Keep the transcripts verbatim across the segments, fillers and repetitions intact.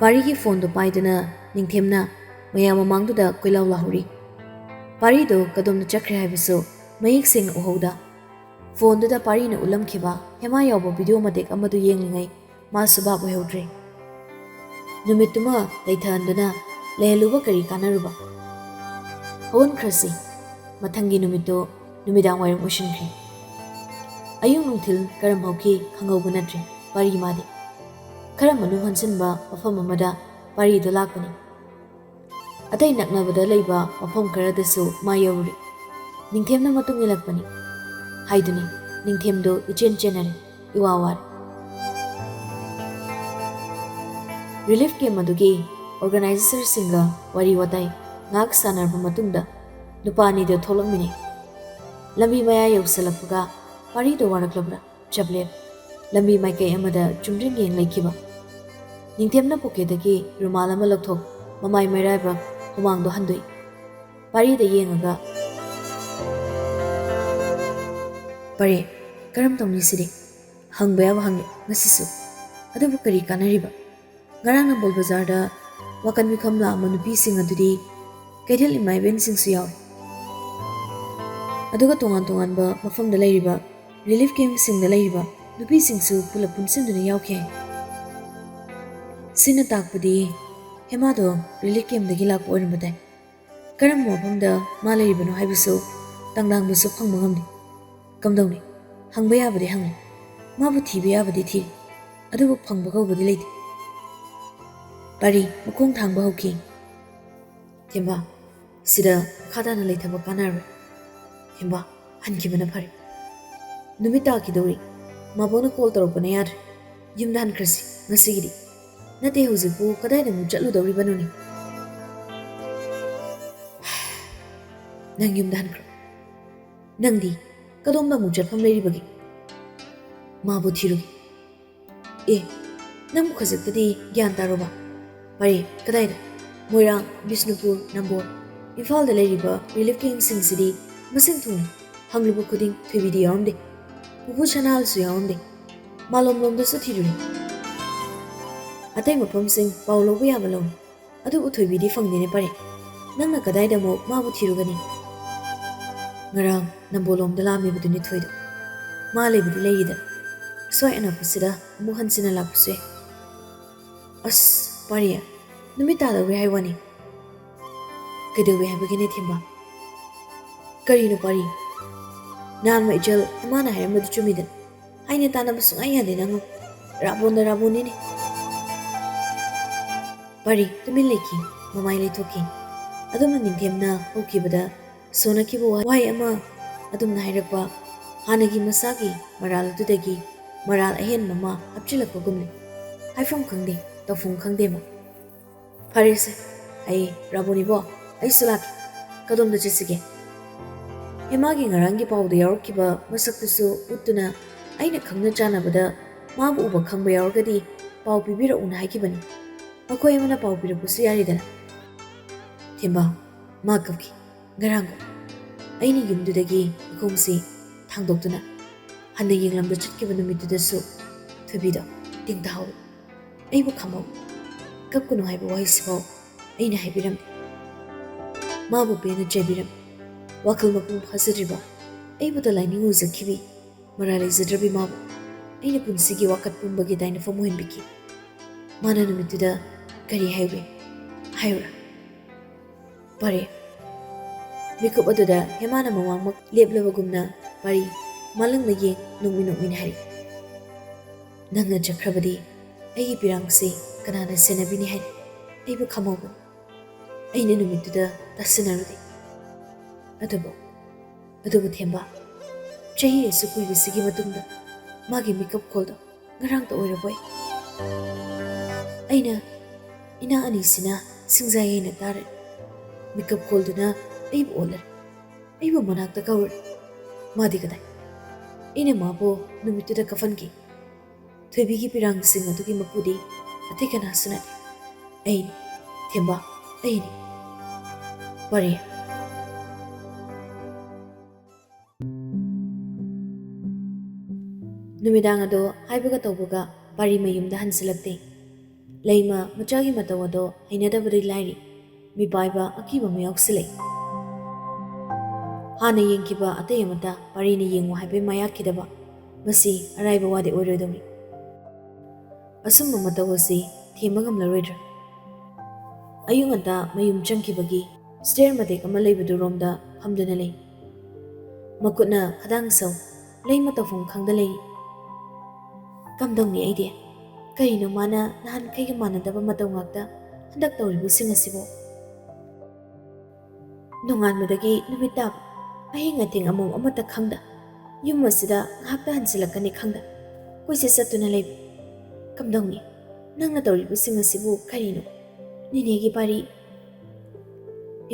ꯄꯥꯔꯤꯒꯤ ꯐꯣꯟꯗꯨ ꯄꯥꯏꯗꯨꯅ ꯅꯤꯡꯊꯦꯝꯅ ꯃꯌꯥꯝ ꯃꯃꯥꯡꯗꯨꯗ ꯀꯣꯏꯂꯥꯎ ꯂꯥꯎꯍꯧꯔꯤ꯫ ꯄꯥꯔꯤꯗꯨ ꯀꯗꯣꯝꯗ ꯆꯠꯈ꯭ꯔꯦ ꯍꯥꯏꯕꯁꯨ ꯃꯌꯦꯛ ꯁꯦꯡꯅ ꯎꯍꯧꯗ꯫ ꯐꯣꯟꯗꯨꯗ ꯄꯥꯔꯤꯅ ꯎꯠꯂꯝꯈꯤꯕ ꯍꯦꯃꯥ ꯌꯥꯎꯕ ꯚꯤꯗꯤꯑꯣ ꯃꯇꯦꯛ ꯑꯃꯗꯨ ꯌꯦꯡꯂꯤꯉꯩ ꯃꯥꯁꯨ ꯚꯥꯞ ꯑꯣꯏꯍꯧꯗ꯭ꯔꯦ꯫ ꯅꯨꯃꯤꯠꯇꯨꯃ ꯂꯩꯊꯍꯟꯗꯨꯅ ꯂꯩꯍꯜꯂꯨꯕ ꯀꯔꯤ ꯀꯥꯟꯅꯔꯨꯕ? ꯍꯧꯍꯟꯈ꯭ꯔꯁꯤ꯫ ꯃꯊꯪꯒꯤ ꯅꯨꯃꯤꯠꯇꯨ ꯅꯨꯃꯤꯗꯥꯡ ꯋꯥꯏꯔꯝ ꯑꯣꯏꯁꯤꯟꯈ꯭ꯔꯦ꯫ ꯑꯌꯨꯛ ꯅꯨꯡꯊꯤꯜ ꯀꯔꯝ ꯍꯧꯈꯤ ꯈꯪꯍꯧꯕ ꯅꯠꯇ꯭ꯔꯦ ꯄꯥꯔꯤ ꯃꯥꯗꯤ꯫ ꯈꯔ ꯃꯅꯨꯡ ꯍꯟꯖꯤꯟꯕ ꯃꯐꯝ ꯑꯃꯗ ꯄꯥꯔꯤꯗꯨ ꯂꯥꯛꯄꯅꯤ꯫ ꯑꯇꯩ ꯅꯛꯅꯕꯗ ꯂꯩꯕ ꯃꯐꯝ ꯈꯔꯗꯁꯨ ꯃꯥ ꯌꯧꯔꯨꯔꯦ꯫ ꯅꯤꯡꯊꯦꯝꯅ ꯃꯇꯨꯡ ꯏꯜꯂꯛꯄꯅꯤ꯫ ꯍꯥꯏꯗꯨꯅꯤ ꯅꯤꯡꯊꯦꯝꯗꯨ ꯏꯆꯦꯟ ꯆꯦꯟꯅꯔꯦ, ꯏꯋꯥ ꯋꯥꯔꯦ꯫ ꯔꯤꯂꯤꯐ ꯀꯦꯝꯞ ꯑꯗꯨꯒꯤ ꯑꯣꯔꯒꯅꯥꯏꯖꯔꯁꯤꯡꯒ ꯋꯥꯔꯤ ꯋꯥꯇꯥꯏ ꯉꯥꯏꯍꯥꯛ ꯁꯥꯟꯅꯔꯕ ꯃꯇꯨꯡꯗ ꯅꯨꯄꯥ ꯑꯅꯤꯗꯨ ꯊꯣꯛꯂꯛꯃꯤꯟꯅꯩ꯫ ꯂꯝꯕꯤ ꯃꯌꯥ ꯌꯧꯁꯤꯜꯂꯛꯄꯒ ꯄꯥꯔꯤꯗꯣ ꯋꯥꯔꯛꯂꯕ꯭ꯔꯥ? ꯆꯞꯂꯦꯞ꯫ ꯂꯝꯕꯤ ꯃꯥꯏꯀꯩ ꯑꯃꯗ ꯆꯨꯝꯗ꯭ꯔꯤꯡ ꯌꯦꯡ ꯂꯩꯈꯤꯕ꯫ ꯅꯤꯡꯊꯦꯝꯅ ꯄꯣꯀꯦꯠꯇꯒꯤ ꯔꯨꯃꯥꯜ ꯑꯃ ꯂꯧꯊꯣꯛ ꯃꯃꯥꯏ ꯃꯩꯔꯥꯏꯕꯛ ꯍꯨꯃꯥꯡꯗꯣ ꯍꯟꯗꯣꯛꯏ꯫ ꯄꯥꯔꯤꯗ ꯌꯦꯡꯉꯒ, "ꯄꯥꯔꯤ, ꯀꯔꯝ ꯇꯧꯅꯤ ꯁꯤꯗꯤ? ꯍꯪꯕ ꯌꯥꯕ ꯍꯪꯉꯦ ꯉꯁꯤꯁꯨ꯫ ꯑꯗꯨꯕꯨ ꯀꯔꯤ ꯀꯥꯟꯅꯔꯤꯕ? ꯉꯔꯥꯡ ꯅꯝꯕꯣꯜ ꯕꯖꯥꯔꯗ ꯋꯥꯀꯟ ꯃꯤꯐꯝ ꯂꯥꯛꯑꯝꯕ ꯅꯨꯄꯤꯁꯤꯡ ꯑꯗꯨꯗꯤ ꯀꯩꯊꯦꯜ ꯏꯃꯥ ꯏꯕꯦꯟꯁꯤꯡꯁꯨ ꯌꯥꯎꯏ꯫ ꯑꯗꯨꯒ ꯇꯣꯉꯥꯟ ꯇꯣꯉꯥꯟꯕ ꯃꯐꯝꯗ ꯂꯩꯔꯤꯕ ꯔꯤꯂꯤꯐ ꯀꯦꯝꯞꯁꯤꯡꯗ ꯂꯩꯔꯤꯕ ꯅꯨꯄꯤꯁꯤꯡꯁꯨ ꯄꯨꯂꯞ ꯄꯨꯟꯁꯤꯟꯗꯨꯅ ꯌꯥꯎꯈꯤ ꯍꯥꯏ꯫ ꯁꯤꯅ ꯇꯥꯛꯄꯗꯤ ꯍꯦꯃꯥꯗꯣ ꯔꯤꯂꯤꯐ ꯀꯦꯝꯞꯇꯒꯤ ꯂꯥꯛꯄ ꯑꯣꯏꯔꯝꯕ ꯇꯥꯏ꯫ ꯀꯔꯝꯕ ꯃꯐꯝꯗ ꯃꯥ ꯂꯩꯔꯤꯕꯅꯣ ꯍꯥꯏꯕꯁꯨ ꯇꯥꯡꯗꯥꯡꯕꯁꯨ ꯐꯪꯕ ꯉꯝꯗꯦ꯫ ꯀꯝꯗꯧꯅꯤ? ꯍꯪꯕ ꯌꯥꯕꯗꯤ ꯍꯪꯂꯦ꯫ ꯃꯥꯕꯨ ꯊꯤꯕ ꯌꯥꯕꯗꯤ ꯊꯤꯔꯦ꯫ ꯑꯗꯨꯕꯨ ꯐꯪꯕ ꯀꯧꯕꯗꯤ ꯂꯩꯇꯦ꯫ ꯄꯥꯔꯤ ꯃꯈꯣꯡ ꯊꯥꯡꯕ ꯍꯧꯈꯤ꯫ "ꯊꯦꯝꯕ, ꯁꯤꯗ ꯃꯈꯥ ꯇꯥꯅ ꯂꯩꯊꯕ ꯀꯥꯟꯅꯔꯣꯏ꯫ ꯊꯦꯝꯕ, ꯍꯟꯈꯤꯕꯅ ꯐꯔꯦ꯫ ꯅꯨꯃꯤꯠ ꯇꯥꯈꯤꯗꯧꯔꯤ꯫ ꯃꯥꯕꯣꯅ ꯀꯣꯜ ꯇꯧꯔꯛꯄꯅ ꯌꯥꯗ꯭ꯔꯦ꯫ ꯌꯨꯝꯗ ꯍꯟꯈ꯭ꯔꯁꯤ ꯉꯁꯤꯒꯤꯗꯤ꯫ ꯅꯠꯇꯦ, ꯍꯧꯖꯤꯛꯄꯨ ꯀꯗꯥꯏꯗ ꯑꯃꯨꯛ ꯆꯠꯂꯨꯗꯧꯔꯤꯕꯅꯣꯅꯦ? ꯅꯪ ꯌꯨꯝꯗ ꯍꯟꯈ꯭ꯔꯣ꯫ ꯅꯪꯗꯤ ꯀꯗꯣꯝꯗ ꯑꯃꯨꯛ ꯆꯠꯐꯝ ꯂꯩꯔꯤꯕꯒꯦ? ꯃꯥꯕꯨ ꯊꯤꯔꯨꯒꯦ꯫ ꯑꯦ, ꯅꯪꯕꯨ ꯈꯖꯤꯛꯇꯗꯤ ꯒ꯭ꯌꯥꯟ ꯇꯥꯔꯣꯕ? ꯄꯥꯔꯤ, ꯀꯗꯥꯏꯗ? ꯃꯣꯏꯔꯥꯡ, ꯕꯤꯁꯅꯨꯄꯨꯔ, ꯅꯝꯕꯣꯜ, ꯏꯝꯐꯥꯜꯗ ꯂꯩꯔꯤꯕ ꯔꯤꯂꯤꯐ ꯀꯦꯝꯞꯁꯤꯡꯁꯤꯗꯤ ꯃꯁꯤꯡ ꯊꯨꯡꯅ ꯍꯪꯂꯨꯕ ꯈꯨꯗꯤꯡ ꯊꯣꯏꯕꯤꯗꯤ ꯌꯥꯎꯔꯝꯗꯦ꯫ ꯄꯨꯄꯨ ꯁꯅꯥꯍꯜꯁꯨ ꯌꯥꯎꯔꯝꯗꯦ꯫ ꯃꯥꯂꯣꯝꯂꯣꯝꯗꯁꯨ ꯊꯤꯔꯨꯔꯦ꯫ ꯑꯇꯩ ꯃꯐꯝꯁꯤꯡ ꯄꯥꯎ ꯂꯧꯕ ꯌꯥꯕ ꯂꯧꯏ, ꯑꯗꯨꯕꯨ ꯊꯣꯏꯕꯤꯗꯤ ꯐꯪꯗꯦꯅꯦ ꯄꯔꯦ꯫ ꯅꯪꯅ ꯀꯗꯥꯏꯗ ꯑꯃꯨꯛ ꯃꯥꯕꯨ ꯊꯤꯔꯨꯒꯅꯤ? ꯉꯔꯥꯡ ꯅꯝꯕꯣꯜꯂꯣꯝꯗ ꯂꯥꯛꯂꯝꯃꯤꯕꯗꯨꯅꯤ ꯊꯣꯏꯗꯣ꯫ ꯃꯥ ꯂꯩꯕꯗꯤ ꯂꯩꯔꯤꯗ, ꯁ꯭ꯋꯥꯏ ꯑꯅꯛꯄꯁꯤꯗ ꯑꯃꯨꯛ ꯍꯟꯖꯤꯟꯅ ꯂꯥꯛꯄꯁꯨ ꯌꯥꯏ꯫ ꯑꯁ ꯄꯔꯦ, ꯅꯨꯃꯤꯠ ꯇꯥꯗꯧꯔꯦ ꯍꯥꯏ ꯋꯥꯅꯤ꯫ ꯀꯩꯗꯧꯋꯦ ꯍꯥꯏꯕꯒꯤꯅꯦ ꯊꯦꯝꯕ? ꯀꯔꯤꯅꯣ ꯄꯔꯦ? ꯅꯍꯥꯟꯃ ꯏꯆꯜ ꯏꯃꯥꯅ ꯍꯥꯏꯔꯝꯕꯗꯨ ꯆꯨꯝꯃꯤꯗꯅ꯫ ꯑꯩꯅ ꯇꯥꯟꯅꯕ ꯁꯨꯡꯌꯥ ꯌꯥꯗꯦ ꯅꯪ꯫ ꯔꯥꯕꯣꯟꯗ ꯔꯥꯕꯣꯟꯅꯤꯅꯦ꯫ ꯄꯔꯦ ꯇꯨꯃꯤꯟ ꯂꯩꯈꯤ, ꯃꯃꯥꯏ ꯂꯩꯊꯣꯛꯈꯤ꯫ ꯑꯗꯨꯝꯅ ꯅꯤꯡꯊꯦꯝꯅ ꯍꯧꯈꯤꯕꯗ ꯁꯣꯟꯅꯈꯤꯕ ꯋꯥꯍꯩ ꯑꯃ ꯑꯗꯨꯝꯅ ꯍꯥꯏꯔꯛꯄ, ꯍꯥꯟꯅꯒꯤ ꯃꯁꯥꯒꯤ ꯃꯔꯥꯜ ꯑꯗꯨꯗꯒꯤ ꯃꯔꯥꯜ ꯑꯍꯦꯟꯕ ꯑꯃ ꯍꯥꯞꯆꯤꯜꯂꯛꯄꯒꯨꯝꯅꯤ꯫ ꯍꯥꯏꯐꯝ ꯈꯪꯗꯦ, ꯇꯧꯐꯝ ꯈꯪꯗꯦ ꯃꯥ꯫ ꯐꯔꯦꯁꯦ, ꯑꯩ ꯔꯥꯕꯣꯟ ꯏꯕꯣ, ꯑꯩꯁꯨ ꯂꯥꯛꯀꯦ꯫ ꯀꯗꯣꯝꯗ ꯆꯠꯁꯤꯒꯦ? ꯍꯦꯃꯥꯒꯤ ꯉꯔꯥꯡꯒꯤ ꯄꯥꯎꯗ ꯌꯥꯎꯔꯛꯈꯤꯕ ꯃꯁꯛꯇꯨꯁꯨ ꯎꯠꯇꯨꯅ ꯑꯩꯅ ꯈꯪꯅ ꯆꯥꯟꯅꯕꯗ ꯃꯥꯕꯨ ꯎꯕ ꯈꯪꯕ ꯌꯥꯎꯔꯒꯗꯤ ꯄꯥꯎ ꯄꯤꯕꯤꯔꯛꯎꯅ ꯍꯥꯏꯈꯤꯕꯅꯤ꯫ ꯃꯈꯣꯏ ꯑꯃꯅ ꯄꯥꯎ ꯄꯤꯔꯛꯄꯁꯨ ꯌꯥꯔꯦꯗꯅ꯫ ꯊꯦꯝꯕ, ꯃꯥ ꯀꯞꯈꯤ꯫ ꯉꯔꯥꯡꯒꯨꯝ ꯑꯩꯅ ꯌꯨꯝꯗꯨꯗꯒꯤ ꯏꯈꯣꯡꯁꯤ ꯊꯥꯡꯗꯣꯛꯇꯨꯅ ꯍꯟꯅ ꯌꯦꯡꯂꯝꯕ ꯆꯠꯈꯤꯕ ꯅꯨꯃꯤꯠꯇꯨꯗꯁꯨ ꯊꯣꯏꯕꯤꯗꯣ ꯇꯤꯡ ꯇꯥꯍꯧꯏ꯫ ꯑꯩꯕꯨ ꯈꯥꯝꯍꯧꯏ꯫ ꯀꯞꯀꯅꯨ ꯍꯥꯏꯕ ꯋꯥꯍꯩꯁꯤꯐꯥꯎ ꯑꯩꯅ ꯍꯥꯏꯕꯤꯔꯝꯗꯦ꯫ ꯃꯥꯕꯨ ꯄꯦꯟꯅ ꯆꯩꯕꯤꯔꯝꯃꯤ꯫ ꯋꯥꯈꯜ ꯃꯄꯨꯡ ꯐꯥꯖꯗ꯭ꯔꯤꯕ, ꯑꯩꯕꯨꯗ ꯂꯥꯏꯅꯤꯡ ꯑꯣꯏꯖꯈꯤꯕꯤ ꯃꯔꯥꯜ ꯂꯩꯖꯗ꯭ꯔꯕꯤ ꯃꯥꯕꯨ ꯑꯩꯅ ꯄꯨꯟꯁꯤꯒꯤ ꯋꯥꯀꯠ ꯄꯨꯝꯕꯒꯤ ꯇꯥꯏꯅꯐꯝ ꯑꯣꯏꯍꯟꯕꯤꯈꯤ꯫ ꯃꯥꯅ ꯅꯨꯃꯤꯠꯇꯨꯗ ꯀꯔꯤ ꯍꯥꯏꯕꯤ? ꯍꯥꯏꯌꯨꯔꯥ? ꯄꯔꯦ꯫ ꯃꯤꯀꯨꯞ ꯑꯗꯨꯗ ꯍꯦꯃꯥꯅ ꯃꯃꯥꯡꯃꯛ ꯂꯦꯞꯂꯕꯒꯨꯝꯅ ꯄꯔꯤ ꯃꯥꯂꯪꯅ ꯌꯦꯡ ꯅꯣꯛꯃꯤ ꯅꯣꯛꯃꯤꯅ ꯍꯥꯏꯔꯤ, "ꯅꯪꯅ ꯆꯠꯈ꯭ꯔꯕꯗꯤ ꯑꯩꯒꯤ ꯄꯤꯔꯥꯡꯁꯤ ꯀꯅꯥꯅ ꯁꯦꯟꯅꯕꯤꯅꯤ ꯍꯥꯏꯅ ꯑꯩꯕꯨ ꯈꯥꯝꯍꯧꯕꯅꯤ꯫ ꯑꯩꯅ ꯅꯨꯃꯤꯠꯇꯨꯗ ꯇꯥꯁꯤꯟꯅꯔꯨꯗꯦ꯫ ꯑꯗꯨꯕꯨ, ꯑꯗꯨꯕꯨ ꯊꯦꯝꯕ, ꯆꯍꯤ ꯑꯁꯨꯛ ꯀꯨꯏꯕꯁꯤꯒꯤ ꯃꯇꯨꯡꯗ ꯃꯥꯒꯤ ꯃꯤꯀꯞ ꯈꯣꯜꯗꯣ ꯉꯔꯥꯡꯇ ꯑꯣꯏꯔꯕꯣꯏ? ꯑꯩꯅ ꯏꯅꯥ ꯑꯅꯤꯁꯤꯅ ꯁꯤꯡꯖꯥ ꯌꯩꯅ ꯇꯥꯔꯦ꯫ ꯃꯤꯀꯞ ꯈꯣꯜꯗꯨꯅ ꯑꯩꯕꯨ ꯑꯣꯠꯂꯦ꯫ ꯑꯩꯕꯨ ꯃꯅꯥꯛꯇ ꯀꯧꯔꯦ꯫ ꯃꯥꯗꯤ ꯀꯗꯥꯏ? ꯑꯩꯅ ꯃꯥꯕꯨ ꯅꯨꯃꯤꯠꯇꯨꯗ ꯀꯐꯟꯈꯤ꯫ ꯊꯣꯏꯕꯤꯒꯤ ꯄꯤꯔꯥꯡꯁꯤꯡ ꯑꯗꯨꯒꯤ ꯃꯄꯨꯗꯤ ꯑꯇꯩ ꯀꯅꯥꯁꯨ ꯅꯠꯇꯦ꯫ ꯑꯩꯅꯤ, ꯊꯦꯝꯕ, ꯑꯩꯅꯤ꯫ ꯄꯔꯦ꯫ ꯅꯨꯃꯤꯗꯥꯡ ꯑꯗꯣ ꯍꯥꯏꯕꯒ ꯇꯧꯕꯒ ꯄꯥꯔꯤ ꯃꯌꯨꯝꯗ ꯍꯟꯖꯤꯜꯂꯛꯇꯦ꯫ ꯂꯩꯃ ꯃꯆꯥꯒꯤ ꯃꯇꯧ ꯑꯗꯣ ꯍꯩꯅꯗꯕꯗꯤ ꯂꯥꯏꯔꯤ, ꯃꯤꯄꯥꯏꯕ ꯑꯀꯤꯕ ꯑꯃ ꯌꯥꯎꯁꯤꯜꯂꯛꯏ꯫ ꯍꯥꯟꯅ ꯌꯦꯡꯈꯤꯕ ꯑꯇꯩ ꯑꯃꯠꯇ ꯄꯥꯔꯤꯅ ꯌꯦꯡꯉꯨ ꯍꯥꯏꯕꯩ ꯃꯥꯌꯥꯛꯈꯤꯗꯕ, ꯃꯁꯤ ꯑꯔꯥꯏꯕ ꯋꯥꯗꯤ ꯑꯣꯏꯔꯣꯏꯗꯧꯔꯤ꯫ ꯑꯁꯨꯝꯕ ꯃꯇꯧ ꯑꯁꯤ ꯊꯦꯝꯕ ꯉꯝꯂꯔꯣꯏꯗ꯭ꯔꯥ? ꯑꯌꯨꯛ ꯉꯟꯇꯥ ꯃꯌꯨꯝ ꯆꯪꯈꯤꯕꯒꯤ ꯁ꯭ꯇꯦꯌꯔ ꯃꯇꯦꯛ ꯑꯃ ꯂꯩꯕꯗꯨꯔꯣꯝꯗ ꯐꯝꯗꯨꯅ ꯂꯩ꯫ ꯃꯈꯨꯠꯅ ꯈꯗꯥꯡ ꯁꯧ, ꯂꯩꯃ ꯇꯧꯐꯝ ꯈꯪꯗ ꯂꯩꯔꯤ꯫ ꯀꯝꯗꯧꯅꯤ ꯑꯩꯗꯤ? ꯀꯔꯤꯅꯣ ꯃꯥꯅ ꯅꯍꯥꯟꯈꯩꯒ ꯃꯥꯟꯅꯗꯕ ꯃꯇꯧ ꯉꯥꯛꯇ ꯍꯟꯗꯛ ꯇꯧꯔꯤꯕꯁꯤꯡ ꯑꯁꯤꯕꯣ? ꯅꯣꯡꯉꯥꯟꯕꯗꯒꯤ ꯅꯨꯃꯤꯠ ꯇꯥꯕ, ꯑꯍꯤꯡ ꯑꯊꯦꯡ ꯑꯃꯝ ꯑꯃꯠꯇ ꯈꯪꯗ, ꯌꯨꯝ ꯑꯁꯤꯗ ꯉꯥꯏꯍꯥꯛꯇ ꯍꯟꯖꯤꯜꯂꯛꯀꯅꯤ ꯈꯪꯗ ꯀꯣꯏꯆꯠ ꯆꯠꯇꯨꯅ ꯂꯩꯕ꯫ ꯀꯝꯗꯧꯅꯤ? ꯅꯪꯅ ꯇꯧꯔꯤꯕꯁꯤꯡ ꯑꯁꯤꯕꯨ ꯀꯔꯤꯅꯣ? ꯅꯦꯅꯦꯒꯤ ꯄꯥꯔꯤ꯫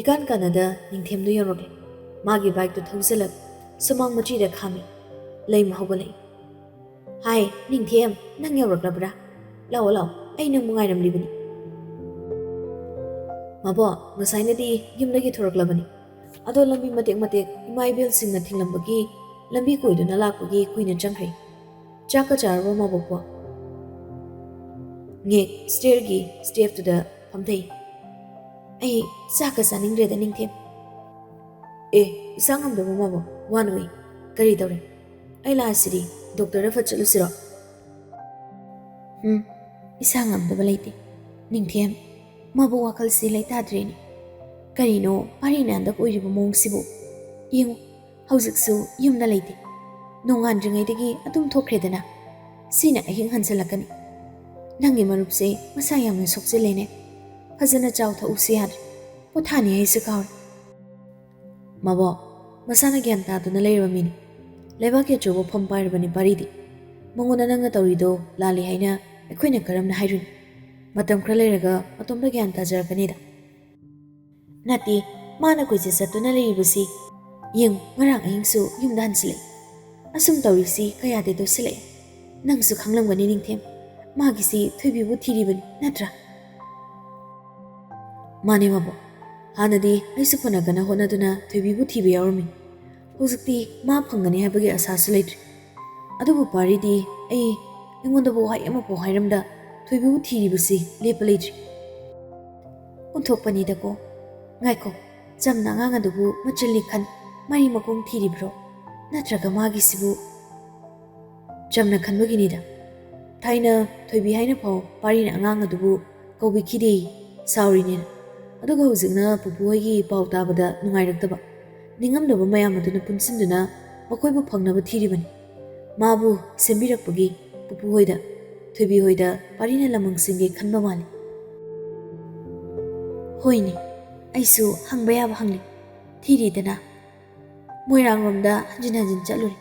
ꯏꯀꯥꯟ ꯀꯥꯟꯅꯗ ꯅꯤꯡꯊꯦꯝꯗꯨ ꯌꯧꯔꯛꯂꯦ꯫ ꯃꯥꯒꯤ ꯕꯥꯏꯛꯇꯨ ꯊꯧꯖꯤꯜꯂꯛ ꯁꯨꯃꯥꯡ ꯃꯆꯤꯗ ꯈꯥꯝꯃꯤ꯫ ꯂꯩꯃ ꯍꯧꯒꯠꯂꯛꯏ꯫ "ꯍꯥꯏ, ꯅꯤꯡꯊꯦꯝ, ꯅꯪ ꯌꯧꯔꯛꯂꯕ꯭ꯔꯥ? ꯂꯥꯛꯑꯣ, ꯂꯥꯛꯑꯣ, ꯑꯩ ꯅꯪꯕꯨ ꯉꯥꯏꯔꯝꯂꯤꯕꯅꯤ꯫" "ꯃꯕꯣꯛ, ꯉꯁꯥꯏꯅꯗꯤ ꯌꯨꯝꯗꯒꯤ ꯊꯣꯔꯛꯂꯕꯅꯤ꯫ ꯑꯗꯣ ꯂꯝꯕꯤ ꯃꯇꯦꯛ ꯃꯇꯦꯛ ꯏꯃꯥ ꯏꯕꯦꯜꯁꯤꯡꯅ ꯊꯤꯡꯂꯝꯕꯒꯤ ꯂꯝꯕꯤ ꯀꯣꯏꯗꯨꯅ ꯂꯥꯛꯄꯒꯤ ꯀꯨꯏꯅ ꯆꯪꯈ꯭ꯔꯦ꯫ ꯆꯥꯛꯀ ꯆꯥꯔꯕꯣ ꯃꯕꯣꯛꯄꯣ?" ꯉꯦꯛ ꯁ꯭ꯇꯦꯌꯔꯒꯤ ꯁ꯭ꯇꯦꯞꯇꯨꯗ ꯐꯝꯊꯩ꯫ "ꯑꯩ ꯆꯥꯛꯀ ꯆꯥꯅꯤꯡꯗ꯭ꯔꯦꯗ ꯅꯤꯡꯊꯦꯝ꯫" "ꯑꯦ, ꯏꯁꯥ ꯉꯝꯗꯕ ꯃꯕꯣꯛ, ꯋꯥꯅꯣꯏ꯫ ꯀꯔꯤ ꯇꯧꯔꯦ? ꯑꯩ ꯂꯥꯛꯑꯁꯤꯗꯤ, ꯗꯣꯛꯇꯔꯗ ꯐꯠ ꯆꯠꯂꯨꯁꯤꯔꯣ?" "ꯎꯝ, ꯏꯁꯥ ꯉꯝꯗꯕ ꯂꯩꯇꯦ ꯅꯤꯡꯊꯦꯝ꯫ ꯃꯕꯣꯛ ꯋꯥꯈꯜꯁꯤ ꯂꯩꯇꯥꯗ꯭ꯔꯦꯅꯦ꯫ ꯀꯔꯤꯅꯣ ꯄꯥꯔꯤꯅ ꯍꯟꯗꯛ ꯑꯣꯏꯔꯤꯕ ꯃꯑꯣꯡꯁꯤꯕꯨ? ꯌꯦꯡꯉꯨ, ꯍꯧꯖꯤꯛꯁꯨ ꯌꯨꯝꯗ ꯂꯩꯇꯦ꯫ ꯅꯣꯡꯉꯥꯟꯗ꯭ꯔꯤꯉꯩꯗꯒꯤ ꯑꯗꯨꯝ ꯊꯣꯛꯈ꯭ꯔꯦꯗꯅ꯫ ꯁꯤꯅ ꯑꯍꯤꯡ ꯍꯟꯖꯜꯂꯛꯀꯅꯤ꯫ ꯅꯪꯒꯤ ꯃꯔꯨꯞꯁꯦ ꯃꯁꯥ ꯌꯥꯝꯅ ꯁꯣꯛꯆꯤꯜꯂꯦꯅꯦ꯫ ꯐꯖꯅ ꯆꯥꯎ ꯊꯛꯎꯁꯨ ꯌꯥꯗ꯭ꯔꯦ꯫ ꯄꯣꯊꯥꯅꯤ ꯍꯥꯏꯁꯨ ꯀꯥꯎꯔꯦ꯫" "ꯃꯕꯣꯛ, ꯃꯁꯥꯅ ꯒ꯭ꯌꯥꯟ ꯇꯥꯗꯨꯅ ꯂꯩꯔꯕ ꯃꯤꯅꯤ꯫ ꯂꯩꯕꯥꯛꯀꯤ ꯑꯆꯧꯕ ꯐꯝ ꯄꯥꯏꯔꯕꯅꯤ ꯄꯥꯔꯤꯗꯤ꯫ ꯃꯉꯣꯟꯗ ꯅꯪꯅ ꯇꯧꯔꯤꯗꯣ ꯂꯥꯜꯂꯤ ꯍꯥꯏꯅ ꯑꯩꯈꯣꯏꯅ ꯀꯔꯝꯅ ꯍꯥꯏꯔꯨꯅꯤ? ꯃꯇꯝ ꯈꯔ ꯂꯩꯔꯒ ꯃꯇꯣꯝꯇ ꯒ꯭ꯌꯥꯟ ꯇꯥꯖꯔꯛꯀꯅꯤꯗ꯫" "ꯅꯠꯇꯦ, ꯃꯥꯅ ꯀꯣꯏꯆꯠ ꯆꯠꯇꯨꯅ ꯂꯩꯔꯤꯕꯁꯤ꯫ ꯌꯦꯡꯉꯨ, ꯉꯔꯥꯡ ꯑꯍꯤꯡꯁꯨ ꯌꯨꯝꯗ ꯍꯟꯁꯤꯜꯂꯛꯏ꯫ ꯑꯁꯨꯝ ꯇꯧꯔꯤꯁꯤ ꯀꯌꯥꯗꯤ ꯇꯣꯏꯁꯤꯜꯂꯛꯑꯦ꯫ ꯅꯪꯁꯨ ꯈꯪꯂꯝꯒꯅꯤ ꯅꯤꯡꯊꯦꯝ, ꯃꯥꯒꯤꯁꯤ ꯊꯣꯏꯕꯤꯕꯨ ꯊꯤꯔꯤꯕꯅꯤ ꯅꯠꯇ꯭ꯔꯥ?" "ꯃꯥꯅꯦ ꯃꯕꯣꯛ, ꯍꯥꯟꯅꯗꯤ ꯑꯩꯁꯨ ꯐꯅ ꯀꯟꯅ ꯍꯣꯠꯅꯗꯨꯅ ꯊꯣꯏꯕꯤꯕꯨ ꯊꯤꯕ ꯌꯥꯎꯔꯝꯃꯤ꯫ ꯍꯧꯖꯤꯛꯇꯤ ꯃꯥ ꯐꯪꯒꯅꯤ ꯍꯥꯏꯕꯒꯤ ꯑꯁꯥꯁꯨ ꯂꯩꯇ꯭ꯔꯦ꯫ ꯑꯗꯨꯕꯨ ꯄꯥꯔꯤꯗꯤ ꯑꯩ, ꯑꯩꯉꯣꯟꯗꯕꯨ ꯋꯥꯍꯩ ꯑꯃꯐꯥꯎ ꯍꯥꯏꯔꯝꯗ ꯊꯣꯏꯕꯤꯕꯨ ꯊꯤꯔꯤꯕꯁꯤ ꯂꯦꯞꯄ ꯂꯩꯇ꯭ꯔꯤ꯫ ꯑꯣꯟꯊꯣꯛꯄꯅꯤꯗꯀꯣ꯫ ꯉꯥꯏꯈꯣ, ꯆꯝꯅ ꯑꯉꯥꯡ ꯑꯗꯨꯕꯨ ꯃꯆꯤꯜ ꯂꯤꯈꯟ ꯃꯔꯤ ꯃꯈꯣꯡ ꯊꯤꯔꯤꯕ꯭ꯔꯣ? ꯅꯠꯇ꯭ꯔꯒ ꯃꯥꯒꯤꯁꯤꯕꯨ? ꯆꯝꯅ ꯈꯟꯕꯒꯤꯅꯤꯗ꯫ ꯊꯥꯏꯅ ꯊꯣꯏꯕꯤ ꯍꯥꯏꯅ ꯐꯥꯎ ꯄꯥꯔꯤꯅ ꯑꯉꯥꯡ ꯑꯗꯨꯕꯨ ꯀꯧꯕꯤꯈꯤꯗꯦ, ꯁꯥꯎꯔꯤꯅꯦꯅ꯫ ꯑꯗꯨꯒ ꯍꯧꯖꯤꯛꯅ ꯄꯨꯄꯨ ꯍꯣꯏꯒꯤ ꯄꯥꯎ ꯇꯥꯕꯗ ꯅꯨꯡꯉꯥꯏꯔꯛꯇꯕ, ꯅꯤꯡꯉꯝꯗꯕ ꯃꯌꯥꯝ ꯑꯗꯨꯅ ꯄꯨꯟꯁꯤꯟꯗꯨꯅ ꯃꯈꯣꯏꯕꯨ ꯐꯪꯅꯕ ꯊꯤꯔꯤꯕꯅꯤ꯫ ꯃꯥꯕꯨ ꯁꯦꯝꯕꯤꯔꯛꯄꯒꯤ ꯄꯨꯄꯨ ꯍꯣꯏꯗ, ꯊꯣꯏꯕꯤ ꯍꯣꯏꯗ ꯄꯥꯔꯤꯅ ꯂꯃꯪ ꯁꯤꯡꯒꯦ ꯈꯟꯕ ꯃꯥꯜꯂꯤ꯫ ꯍꯣꯏꯅꯦ, ꯑꯩꯁꯨ ꯍꯪꯕ ꯌꯥꯕ ꯍꯪꯂꯤ꯫ ꯊꯤꯔꯤꯗꯅ꯫ ꯃꯣꯏꯔꯥꯡꯂꯣꯝꯗ ꯍꯟꯖꯤꯟ ꯍꯟꯖꯤꯟ ꯆꯠꯂꯨꯔꯦ꯫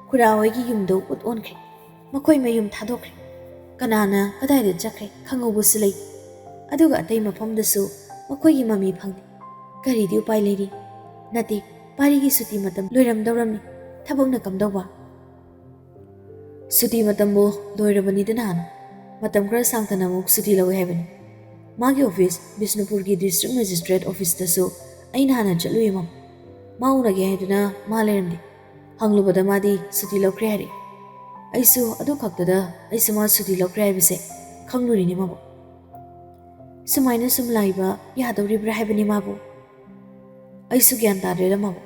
ꯈꯨꯔꯥ ꯍꯣꯏꯒꯤ ꯌꯨꯝꯗꯣ ꯎꯠ ꯑꯣꯟꯈ꯭ꯔꯦ꯫ ꯃꯈꯣꯏ ꯃꯌꯨꯝ ꯊꯥꯗꯣꯛꯈ꯭ꯔꯦ꯫ ꯀꯅꯥꯅ ꯀꯗꯥꯏꯗ ꯆꯠꯈ꯭ꯔꯦ ꯈꯪꯍꯧꯕꯁꯨ ꯂꯩꯇꯦ꯫ ꯑꯗꯨꯒ ꯑꯇꯩ ꯃꯐꯝꯗꯁꯨ ꯃꯈꯣꯏꯒꯤ ꯃꯃꯤ ꯐꯪꯗꯦ꯫ ꯀꯔꯤꯗꯤ ꯎꯄꯥꯏ ꯂꯩꯔꯤ? ꯅꯠꯇꯦ, ꯄꯥꯔꯤꯒꯤ ꯁꯨꯇꯤ ꯃꯇꯝ ꯂꯣꯏꯔꯝꯗꯧꯔꯝꯃꯤ꯫ ꯊꯕꯛꯅ ꯀꯝꯗꯧꯕ? ꯁꯨꯇꯤ ꯃꯇꯝꯕꯨ ꯂꯣꯏꯔꯕꯅꯤꯗ ꯅꯍꯥꯟ꯫ ꯃꯇꯝ ꯈꯔ ꯁꯥꯡꯊꯅ ꯑꯃꯨꯛ ꯁꯨꯇꯤ ꯂꯧꯋꯦ ꯍꯥꯏꯕꯅꯤ꯫ ꯃꯥꯒꯤ ꯑꯣꯐꯤꯁ ꯕꯤꯁꯅꯨꯄꯨꯔꯒꯤ ꯗꯤꯁꯇ꯭ꯔꯤꯛ ꯃꯦꯖꯤꯁꯇ꯭ꯔꯦꯠ ꯑꯣꯐꯤꯁꯇꯁꯨ ꯑꯩꯅ ꯍꯥꯟꯅ ꯆꯠꯂꯨꯏ ꯃꯥ꯫ ꯃꯥ ꯎꯅꯒꯦ ꯍꯥꯏꯗꯨꯅ ꯃꯥ ꯂꯩꯔꯝꯗꯦ꯫ ꯍꯪꯂꯨꯕꯗ ꯃꯥꯗꯤ ꯁꯨꯇꯤ ꯂꯧꯈ꯭ꯔꯦ ꯍꯥꯏꯔꯛꯏ꯫ ꯑꯩꯁꯨ ꯑꯗꯨ ꯈꯛꯇꯗ ꯑꯩꯁꯨ ꯃꯥ ꯁꯨꯇꯤ ꯂꯧꯈ꯭ꯔꯦ ꯍꯥꯏꯕꯁꯦ ꯈꯪꯂꯨꯔꯤꯅꯦ ꯃꯥꯕꯨ꯫ ꯁꯨꯃꯥꯏꯅ ꯁꯨꯝ ꯂꯥꯏꯕ ꯌꯥꯗꯧꯔꯤꯕ꯭ꯔꯥ ꯍꯥꯏꯕꯅꯤ ꯃꯥꯕꯨ꯫ ꯑꯩꯁꯨ ꯒ꯭ꯌꯥꯟ ꯇꯥꯗ꯭ꯔꯦꯗ ꯃꯥꯕꯨ꯫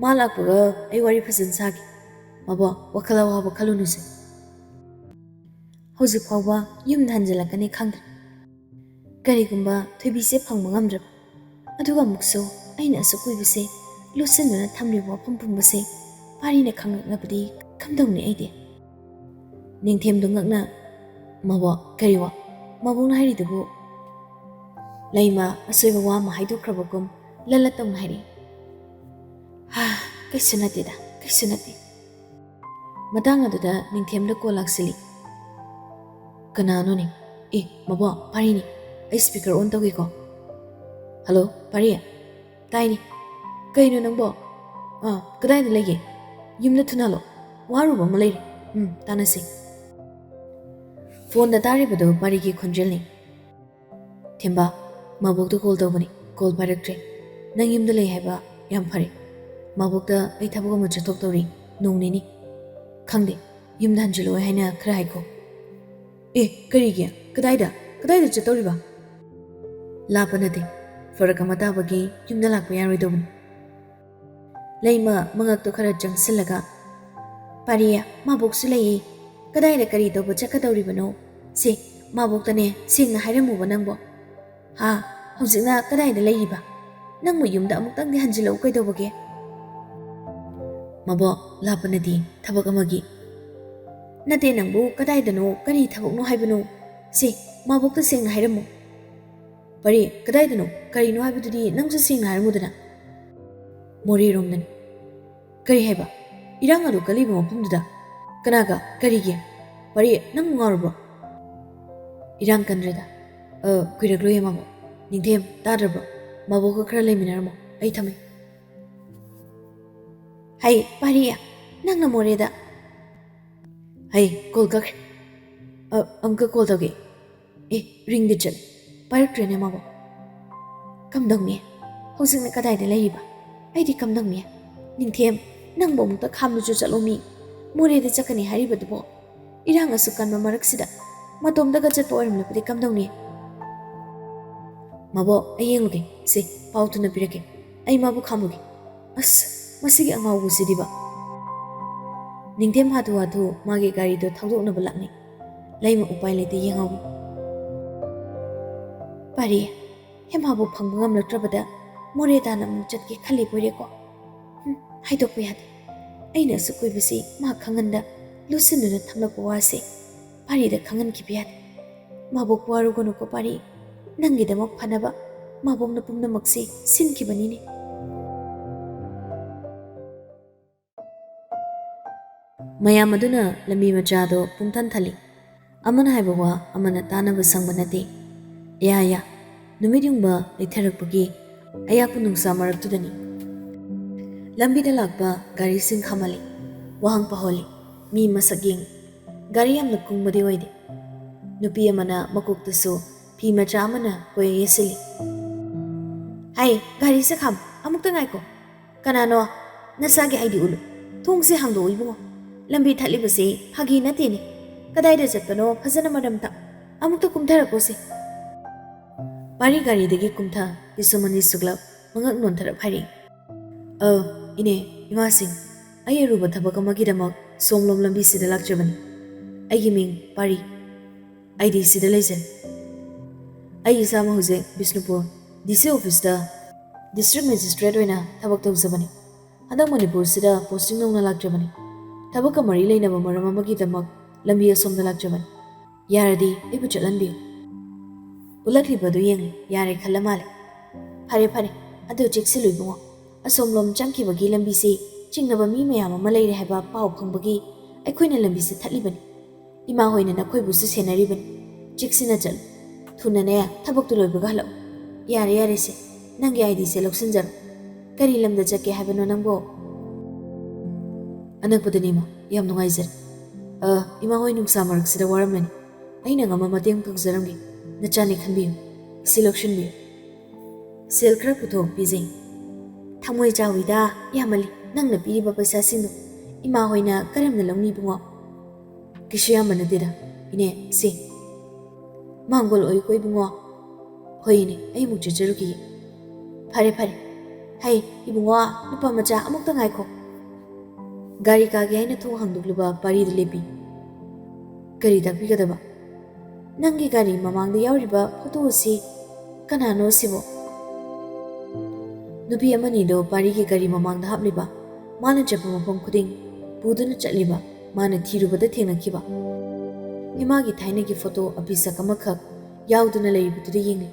ꯃꯥ ꯂꯥꯛꯄꯒ ꯑꯩ ꯋꯥꯔꯤ ꯐꯖꯅ ꯁꯥꯒꯦ꯫ ꯃꯥꯕꯨ, ꯋꯥꯈꯜ ꯑꯋꯥꯕ ꯈꯜꯂꯨꯅꯨꯁꯦ꯫ ꯍꯧꯖꯤꯛ ꯐꯥꯎꯕ ꯌꯨꯝꯗ ꯍꯟꯖꯤꯜꯂꯛꯀꯅꯤ ꯈꯪꯗ꯭ꯔꯦ꯫ ꯀꯔꯤꯒꯨꯝꯕ ꯊꯣꯏꯕꯤꯁꯦ ꯐꯪꯕ ꯉꯝꯗ꯭ꯔꯕ, ꯑꯗꯨꯒ ꯑꯃꯨꯛꯁꯨ ꯑꯩꯅ ꯑꯁꯨꯛ ꯀꯨꯏꯕꯁꯦ ꯂꯣꯠꯁꯤꯟꯗꯨꯅ ꯊꯝꯂꯤꯕ ꯋꯥꯐꯝ ꯄꯨꯝꯕꯁꯦ ꯄꯥꯔꯤꯅ ꯈꯪꯂꯛꯂꯕꯗꯤ ꯀꯝꯗꯧꯅꯤ ꯑꯩꯗꯤ? ꯅꯤꯡꯊꯦꯝꯗꯨ ꯉꯛꯅ, "ꯃꯕꯣꯛ, ꯀꯔꯤ ꯋꯥ? ꯃꯕꯣꯛꯅ ꯍꯥꯏꯔꯤꯗꯨꯕꯨ?" ꯂꯩꯃ ꯑꯁꯣꯏꯕ ꯋꯥ ꯑꯃ ꯍꯥꯏꯗꯣꯛꯈ꯭ꯔꯕꯒꯨꯝ ꯂꯂꯠ ꯇꯧꯅ ꯍꯥꯏꯔꯛꯏ꯫ "ꯍꯥ, ꯀꯩꯁꯨ ꯅꯠꯇꯦꯗ, ꯀꯩꯁꯨ ꯅꯠꯇꯦ꯫" ꯃꯇꯥꯡ ꯑꯗꯨꯗ ꯅꯤꯡꯊꯦꯝꯗ ꯀꯣꯜ ꯂꯥꯛꯁꯤꯜꯂꯤ꯫ "ꯀꯅꯥꯅꯣꯅꯦ? ꯑꯦ, ꯃꯕꯣꯛ, ꯄꯥꯔꯤꯅꯤ꯫ ꯑꯩ speaker on ꯇꯧꯒꯦꯀꯣ꯫ ꯍꯜꯂꯣ, ꯄꯥꯔꯤ? ꯇꯥꯏꯅꯤ꯫ ꯀꯩꯅꯣ ꯅꯪꯕꯣ? ꯑꯥ, ꯀꯗꯥꯏꯗ ꯂꯩꯒꯦ? ꯌꯨꯝꯗ ꯊꯨꯅ ꯍꯜꯂꯣ꯫ ꯋꯥꯔꯨꯕ ꯑꯃ ꯂꯩꯔꯦ꯫ ꯎꯝ, ꯇꯥꯟꯅꯁꯤ꯫" ꯐꯣꯟꯗ ꯇꯥꯔꯤꯕꯗꯨ ꯄꯥꯔꯤꯒꯤ ꯈꯣꯟꯖꯦꯜꯅꯤ꯫ "ꯊꯦꯝꯕ, ꯃꯕꯣꯛꯇ ꯀꯣꯜ ꯇꯧꯕꯅꯤ, ꯀꯣꯜ ꯄꯥꯏꯔꯛꯇ꯭ꯔꯦ꯫ ꯅꯪ ꯌꯨꯝꯗ ꯂꯩ ꯍꯥꯏꯕ ꯌꯥꯝ ꯐꯔꯦ꯫ ꯃꯕꯣꯛꯇ ꯑꯩ ꯊꯕꯛ ꯑꯃ ꯆꯠꯊꯣꯛꯇꯧꯔꯤ, ꯅꯣꯡ ꯅꯤꯅꯤ꯫ ꯈꯪꯗꯦ, ꯌꯨꯝꯗ ꯍꯟꯖꯤꯜꯂꯛꯑꯣꯏ ꯍꯥꯏꯅ ꯈꯔ ꯍꯥꯏꯈꯣ꯫" "ꯑꯦ, ꯀꯔꯤꯒꯤ? "ꯀꯗꯥꯏꯗ? ꯀꯗꯥꯏꯗ ꯆꯠꯇꯧꯔꯤꯕ?" "ꯂꯥꯞꯄ ꯅꯠꯇꯦ, ꯐꯔꯛ ꯑꯃ ꯇꯥꯕꯒꯤ ꯌꯨꯝꯗ ꯂꯥꯛꯄ ꯌꯥꯔꯣꯏꯗꯧꯕꯅꯤ꯫" ꯂꯩꯃ ꯃꯉꯛꯇꯣ ꯈꯔ ꯆꯪꯁꯤꯜꯂꯒ, "ꯄꯥꯔꯤ, ꯃꯥꯕꯣꯛꯁꯨ ꯂꯩꯌꯦ꯫ ꯀꯗꯥꯏꯗ ꯀꯔꯤ ꯇꯧꯕ ꯆꯠꯀꯗꯧꯔꯤꯕꯅꯣ? ꯁꯦ, ꯃꯥꯕꯣꯛꯇꯅꯦ ꯁꯦꯡꯅ ꯍꯥꯏꯔꯝꯃꯨꯕ ꯅꯪꯕꯣ꯫ ꯍꯥ, ꯍꯧꯖꯤꯛꯅ ꯀꯗꯥꯏꯗ ꯂꯩꯔꯤꯕ? ꯅꯪꯕꯨ ꯌꯨꯝꯗ ꯑꯃꯨꯛꯇꯪꯗꯤ ꯍꯟꯖꯤꯜꯂꯛꯎ ꯀꯩꯗꯧꯕꯒꯦ?" "ꯃꯕꯣꯛ, ꯂꯥꯞꯄ ꯅꯠꯇꯦ, ꯊꯕꯛ ꯑꯃꯒꯤ꯫" "ꯅꯠꯇꯦ, ꯅꯪꯕꯨ ꯀꯗꯥꯏꯗꯅꯣ, ꯀꯔꯤ ꯊꯕꯛꯅꯣ ꯍꯥꯏꯕꯅꯣ? ꯁꯦ, ꯃꯥꯕꯣꯛꯇ ꯁꯦꯡꯅ ꯍꯥꯏꯔꯝꯃꯨ꯫" "ꯄꯥꯔꯤ, ꯀꯗꯥꯏꯗꯅꯣ? ꯀꯔꯤꯅꯣ ꯍꯥꯏꯕꯗꯨꯗꯤ ꯅꯪꯁꯨ ꯁꯦꯡꯅ ꯍꯥꯏꯔꯝꯃꯨꯗꯅ꯫" "ꯃꯣꯔꯦꯔꯣꯝꯗꯅꯤ꯫" "ꯀꯔꯤ ꯍꯥꯏꯕ? ꯏꯔꯥꯡ ꯑꯗꯨ ꯀꯜꯂꯤꯕ ꯃꯐꯝꯗꯨꯗ? ꯀꯅꯥꯒ? ꯀꯔꯤꯒꯤ? ꯄꯥꯔꯤ, ꯅꯪ ꯉꯥꯎꯔꯕ꯭ꯔꯣ?" "ꯏꯔꯥꯡ ꯀꯟꯗ꯭ꯔꯦꯗ꯫ ꯑ, ꯀꯨꯏꯔꯛꯂꯣꯏꯌꯦ ꯃꯕꯣꯛ꯫ ꯅꯤꯡꯊꯦꯝ, ꯇꯥꯗ꯭ꯔꯕ꯭ꯔꯣ? ꯃꯕꯣꯛꯀ ꯈꯔ ꯂꯩꯃꯤꯟꯅꯔꯝꯃꯣ꯫ ꯑꯩ ꯊꯝꯃꯦ꯫" "ꯍꯩ, ꯄꯥꯔꯤ, ꯅꯪꯅ ꯃꯣꯔꯦꯗ?" "ꯍꯩ, ꯀꯣꯜ ꯀꯛꯈ꯭ꯔꯦ꯫ ꯑ, ꯑꯃꯨꯛꯀ ꯀꯣꯜ ꯇꯧꯒꯦ꯫ ꯑꯦ, ꯔꯤꯡꯗꯤ ꯆꯠꯂꯦ꯫ ꯄꯥꯏꯔꯛꯇ꯭ꯔꯦꯅꯦ ꯃꯕꯣꯛ꯫ ꯀꯝꯗꯧꯅꯤ? ꯍꯧꯖꯤꯛꯅ ꯀꯗꯥꯏꯗ ꯂꯩꯔꯤꯕ? ꯑꯩꯗꯤ ꯀꯝꯗꯧꯅꯤ? ꯅꯤꯡꯊꯦꯝ, ꯅꯪꯕꯨ ꯑꯃꯨꯛꯇ ꯈꯥꯝꯂꯨꯆꯣ ꯆꯠꯂꯣꯃꯤ꯫ ꯃꯣꯔꯦꯗ ꯆꯠꯀꯅꯤ ꯍꯥꯏꯔꯤꯕꯗꯨꯕꯣ? ꯏꯔꯥꯡ ꯑꯁꯨꯛ ꯀꯟꯕ ꯃꯔꯛꯁꯤꯗ ꯃꯇꯣꯝꯇꯒ ꯆꯠꯄ ꯑꯣꯏꯔꯝꯂꯕꯗꯤ ꯀꯝꯗꯧꯅꯤ?" "ꯃꯕꯣꯛ, ꯑꯩ ꯌꯦꯡꯂꯨꯒꯦ꯫ ꯁꯦ, ꯄꯥꯎ ꯊꯨꯅ ꯄꯤꯔꯛꯀꯦ꯫ ꯑꯩ ꯃꯥꯕꯨ ꯈꯥꯝꯂꯨꯒꯦ꯫ ꯑꯁ, ꯃꯁꯤꯒꯤ ꯑꯉꯥꯎꯕꯁꯤꯗꯤꯕ꯫" ꯅꯤꯡꯊꯦꯝ ꯍꯥꯊꯨ ꯍꯥꯊꯨ ꯃꯥꯒꯤ ꯒꯥꯔꯤꯗꯣ ꯊꯧꯗꯣꯛꯅꯕ ꯂꯥꯛꯅꯩ꯫ ꯂꯩꯃ ꯎꯄꯥꯏ ꯂꯩꯇꯦ ꯌꯦꯡꯍꯧꯏ꯫ "ꯄꯥꯔꯤ, ꯍꯦꯃꯥꯕꯨ ꯐꯪꯕ ꯉꯝꯂꯛꯇ꯭ꯔꯕꯗ ꯃꯣꯔꯦ ꯇꯥꯟꯅ ꯑꯃꯨꯛ ꯆꯠꯀꯦ ꯈꯜꯂꯤꯕꯣꯏꯔꯦꯀꯣ? ꯍꯨꯝ, ꯍꯥꯏꯗꯣꯛꯄ ꯌꯥꯗꯦ꯫ ꯑꯩꯅ ꯑꯁꯨꯛ ꯀꯨꯏꯕꯁꯤ ꯃꯥ ꯈꯪꯍꯟꯗ ꯂꯣꯠꯁꯤꯟꯗꯨꯅ ꯊꯝꯂꯛꯄ ꯋꯥꯁꯦ ꯄꯥꯔꯤꯗ ꯈꯪꯍꯟꯈꯤꯕ ꯌꯥꯗꯦ꯫ ꯃꯥꯕꯣꯛ ꯋꯥꯔꯨꯒꯅꯨꯀꯣ ꯄꯥꯔꯤ, ꯅꯪꯒꯤꯗꯃꯛ ꯐꯅꯕ ꯃꯥꯕꯣꯛꯅ ꯄꯨꯝꯅꯃꯛꯁꯤ ꯁꯤꯟꯈꯤꯕꯅꯤꯅꯦ꯫" ꯃꯌꯥꯝ ꯑꯗꯨꯅ ꯂꯝꯕꯤ ꯃꯆꯥꯗꯣ ꯄꯨꯡꯊꯟ ꯊꯜꯂꯤ꯫ ꯑꯃꯅ ꯍꯥꯏꯕ ꯋꯥ ꯑꯃꯅ ꯇꯥꯅꯕ ꯁꯪꯕ ꯅꯠꯇꯦ꯫ ꯑꯌꯥ, ꯑꯌꯥ, ꯅꯨꯃꯤꯠ ꯌꯨꯡꯕ ꯂꯩꯊꯔꯛꯄꯒꯤ ꯑꯌꯥꯛꯄ ꯅꯨꯡꯁꯥ ꯃꯔꯛꯇꯨꯗꯅꯤ꯫ ꯂꯝꯕꯤꯗ ꯂꯥꯛꯄ ꯒꯥꯔꯤꯁꯤꯡ ꯈꯥꯝꯍꯜꯂꯤ꯫ ꯋꯥꯍꯪ ꯄꯥꯍꯣꯜꯂꯤ꯫ ꯃꯤ ꯃꯁꯛ ꯌꯦꯡꯉꯤ꯫ ꯒꯥꯔꯤ ꯌꯥꯝꯅ ꯀꯨꯡꯕꯗꯤ ꯑꯣꯏꯗꯦ꯫ ꯅꯨꯄꯤ ꯑꯃꯅ ꯃꯀꯣꯛꯇꯁꯨ ꯐꯤ ꯃꯆꯥ ꯑꯃꯅ ꯀꯣꯏ ꯌꯦꯠꯁꯤꯜꯂꯤ꯫ "ꯍꯥꯏ, ꯒꯥꯔꯤꯁꯦ ꯈꯥꯝ, ꯑꯃꯨꯛꯇ ꯉꯥꯏꯀꯣ꯫ ꯀꯅꯥꯅꯣ? ꯅꯆꯥꯒꯤ ꯑꯥꯏ ꯗꯤ ꯎꯠꯂꯨ꯫ ꯊꯣꯡꯁꯦ ꯍꯥꯡꯗꯣꯛꯎ ꯏꯕꯨꯡꯉꯣ꯫ ꯂꯝꯕꯤ ꯊꯠꯂꯤꯕꯁꯦ ꯐꯥꯒꯤ ꯅꯠꯇꯦꯅꯦ꯫ ꯀꯗꯥꯏꯗ ꯆꯠꯄꯅꯣ ꯐꯖꯅ ꯃꯔꯝ ꯇꯥꯛ꯫ ꯑꯃꯨꯛꯇ ꯀꯨꯝꯊꯔꯛꯄꯣꯁꯦ꯫ ꯄꯥꯔꯤ ꯒꯥꯔꯤꯗꯒꯤ ꯀꯨꯝꯊ ꯄꯤꯁꯨꯝ ꯑꯅꯤ ꯁꯨꯛꯂꯞ ꯃꯉꯛ ꯅꯣꯟꯊꯔꯞ ꯍꯥꯏꯔꯛꯏ꯫ "ꯑ, ꯏꯅꯦ, ꯏꯃꯥꯁꯤꯡ, ꯑꯩ ꯑꯔꯨꯕ ꯊꯕꯛ ꯑꯃꯒꯤꯗꯃꯛ ꯁꯣꯝꯂꯣꯝ ꯂꯝꯕꯤꯁꯤꯗ ꯂꯥꯛꯆꯕꯅꯤ꯫ ꯑꯩꯒꯤ ꯃꯤꯡ ꯄꯥꯔꯤ꯫ ꯑꯩꯗꯤ ꯁꯤꯗ ꯂꯩꯖꯩ꯫ ꯑꯩ ꯏꯁꯥꯃꯛ ꯍꯧꯖꯤꯛ ꯕꯤꯁꯅꯨꯄꯨꯔ ꯗꯤ ꯁꯤ ꯑꯣꯐꯤꯁꯇ ꯗꯤꯁꯇ꯭ꯔꯤꯛ ꯃꯦꯖꯤꯁꯇ꯭ꯔꯦꯠ ꯑꯣꯏꯅ ꯊꯕꯛ ꯇꯧꯖꯕꯅꯤ꯫ ꯍꯟꯗꯛ ꯃꯅꯤꯄꯨꯔꯁꯤꯗ ꯄꯣꯁꯇꯤꯡ ꯅꯧꯅ ꯂꯥꯛꯆꯕꯅꯤ꯫ ꯊꯕꯛꯀ ꯃꯔꯤ ꯂꯩꯅꯕ ꯃꯔꯝ ꯑꯃꯒꯤꯗꯃꯛ ꯂꯝꯕꯤ ꯑꯁꯣꯝꯗ ꯂꯥꯛꯆꯕꯅꯤ꯫ ꯌꯥꯔꯗꯤ ꯑꯩꯕꯨ ꯆꯠꯍꯟꯕꯤꯌꯨ꯫" ꯎꯠꯂꯛꯂꯤꯕꯗꯨ ꯌꯦꯡꯂꯤ꯫ ꯌꯥꯔꯦ ꯈꯜꯂ ꯃꯥꯜꯂꯦ꯫ "ꯐꯔꯦ, ꯐꯔꯦ, ꯑꯗꯨ ꯆꯦꯛꯁꯤꯜꯂꯨ ꯏꯕꯨꯡꯉꯣ꯫ ꯑꯁꯣꯝꯂꯣꯝ ꯆꯪꯈꯤꯕꯒꯤ ꯂꯝꯕꯤꯁꯤ ꯆꯤꯡꯅꯕ ꯃꯤ ꯃꯌꯥꯝ ꯑꯃ ꯂꯩꯔꯦ ꯍꯥꯏꯕ ꯄꯥꯎ ꯐꯪꯕꯒꯤ ꯑꯩꯈꯣꯏꯅ ꯂꯝꯕꯤꯁꯤ ꯊꯠꯂꯤꯕꯅꯤ꯫ ꯏꯃꯥ ꯍꯣꯏꯅ ꯅꯈꯣꯏꯕꯨꯁꯨ ꯁꯦꯟꯅꯔꯤꯕꯅꯤ꯫ ꯆꯦꯛꯁꯤꯟꯅ ꯆꯠꯂꯨ꯫ ꯊꯨꯅꯅꯦ, ꯊꯕꯛꯇꯨ ꯂꯣꯏꯕꯒ ꯍꯜꯂꯛꯎ꯫ ꯌꯥꯔꯦ, ꯌꯥꯔꯦ, ꯁꯦ, ꯅꯪꯒꯤ ꯑꯥꯏ ꯗꯤꯁꯦ ꯂꯧꯁꯤꯟꯖꯔꯣ꯫ ꯀꯔꯤ ꯂꯝꯗ ꯆꯠꯀꯦ ꯍꯥꯏꯕꯅꯣ ꯅꯪꯕꯣ?" "ꯑꯅꯛꯄꯗꯅꯤ, ꯏꯃꯥ꯫ ꯌꯥꯝ ꯅꯨꯡꯉꯥꯏꯖꯔꯦ꯫ ꯑ, ꯏꯃꯥ ꯍꯣꯏ ꯅꯨꯡꯁꯥ ꯃꯔꯛꯁꯤꯗ ꯋꯥꯔꯝꯂꯅꯤ꯫ ꯑꯩꯅ ꯉꯝꯕ ꯃꯇꯦꯡ ꯇꯧꯖꯔꯝꯒꯦ꯫ ꯅꯆꯥꯅꯤ ꯈꯟꯕꯤꯌꯨ꯫ ꯁꯤ ꯂꯧꯁꯤꯟꯕꯤꯌꯨ꯫" ꯁꯦꯜ ꯈꯔ ꯄꯨꯊꯣꯛ ꯄꯤꯖꯩ꯫ "ꯊꯃꯣꯏ ꯆꯥꯎꯏꯗ, ꯌꯥꯝꯃꯜꯂꯤ꯫ ꯅꯪꯅ ꯄꯤꯔꯤꯕ ꯄꯩꯁꯥꯁꯤꯡꯗꯣ ꯏꯃꯥ ꯍꯣꯏꯅ ꯀꯔꯝꯅ ꯂꯧꯅꯤ ꯏꯕꯨꯡꯉꯣ?" "ꯀꯩꯁꯨ ꯌꯥꯝꯕ ꯅꯠꯇꯦꯗ, ꯏꯅꯦ, ꯁꯦ꯫" "ꯃꯥꯡꯒꯣꯜ ꯑꯣꯏꯀꯣ ꯏꯕꯨꯡꯉꯣ꯫" "ꯍꯣꯏ ꯏꯅꯦ, ꯑꯩ ꯑꯃꯨꯛ ꯆꯠꯆꯔꯨꯈꯤꯒꯦ꯫" "ꯐꯔꯦ, ꯐꯔꯦ꯫ ꯍꯩ, ꯏꯕꯨꯡꯉꯣ, ꯅꯨꯄꯥ ꯃꯆꯥ, ꯑꯃꯨꯛꯇ ꯉꯥꯏꯈꯣ꯫" ꯒꯥꯔꯤ ꯀꯥꯒꯦ ꯍꯥꯏꯅ ꯊꯣꯡ ꯍꯥꯡꯗꯣꯛꯂꯨꯕ ꯄꯥꯔꯤꯗ ꯂꯦꯞꯄꯤ꯫ "ꯀꯔꯤ ꯇꯥꯛꯄꯤꯒꯗꯕ?" "ꯅꯪꯒꯤ ꯒꯥꯔꯤ ꯃꯃꯥꯡꯗ ꯌꯥꯎꯔꯤꯕ ꯐꯣꯇꯣ ꯑꯁꯤ ꯀꯅꯥꯅꯣ ꯁꯤꯕꯣ?" ꯅꯨꯄꯤ ꯑꯃꯅꯤꯗꯣ ꯄꯥꯔꯤꯒꯤ ꯒꯥꯔꯤ ꯃꯃꯥꯡꯗ ꯍꯥꯞꯂꯤꯕ, ꯃꯥꯅ ꯆꯠꯄ ꯃꯐꯝ ꯈꯨꯗꯤꯡ ꯄꯨꯗꯨꯅ ꯆꯠꯂꯤꯕ, ꯃꯥꯅ ꯊꯤꯔꯨꯕꯗ ꯊꯦꯡꯅꯈꯤꯕ꯫ ꯍꯦꯃꯥꯒꯤ ꯊꯥꯏꯅꯒꯤ ꯐꯣꯇꯣ ꯑꯄꯤꯁꯛ ꯑꯃꯈꯛ ꯌꯥꯎꯗꯨꯅ ꯂꯩꯔꯤꯕꯗꯨꯗ ꯌꯦꯡꯂꯤ꯫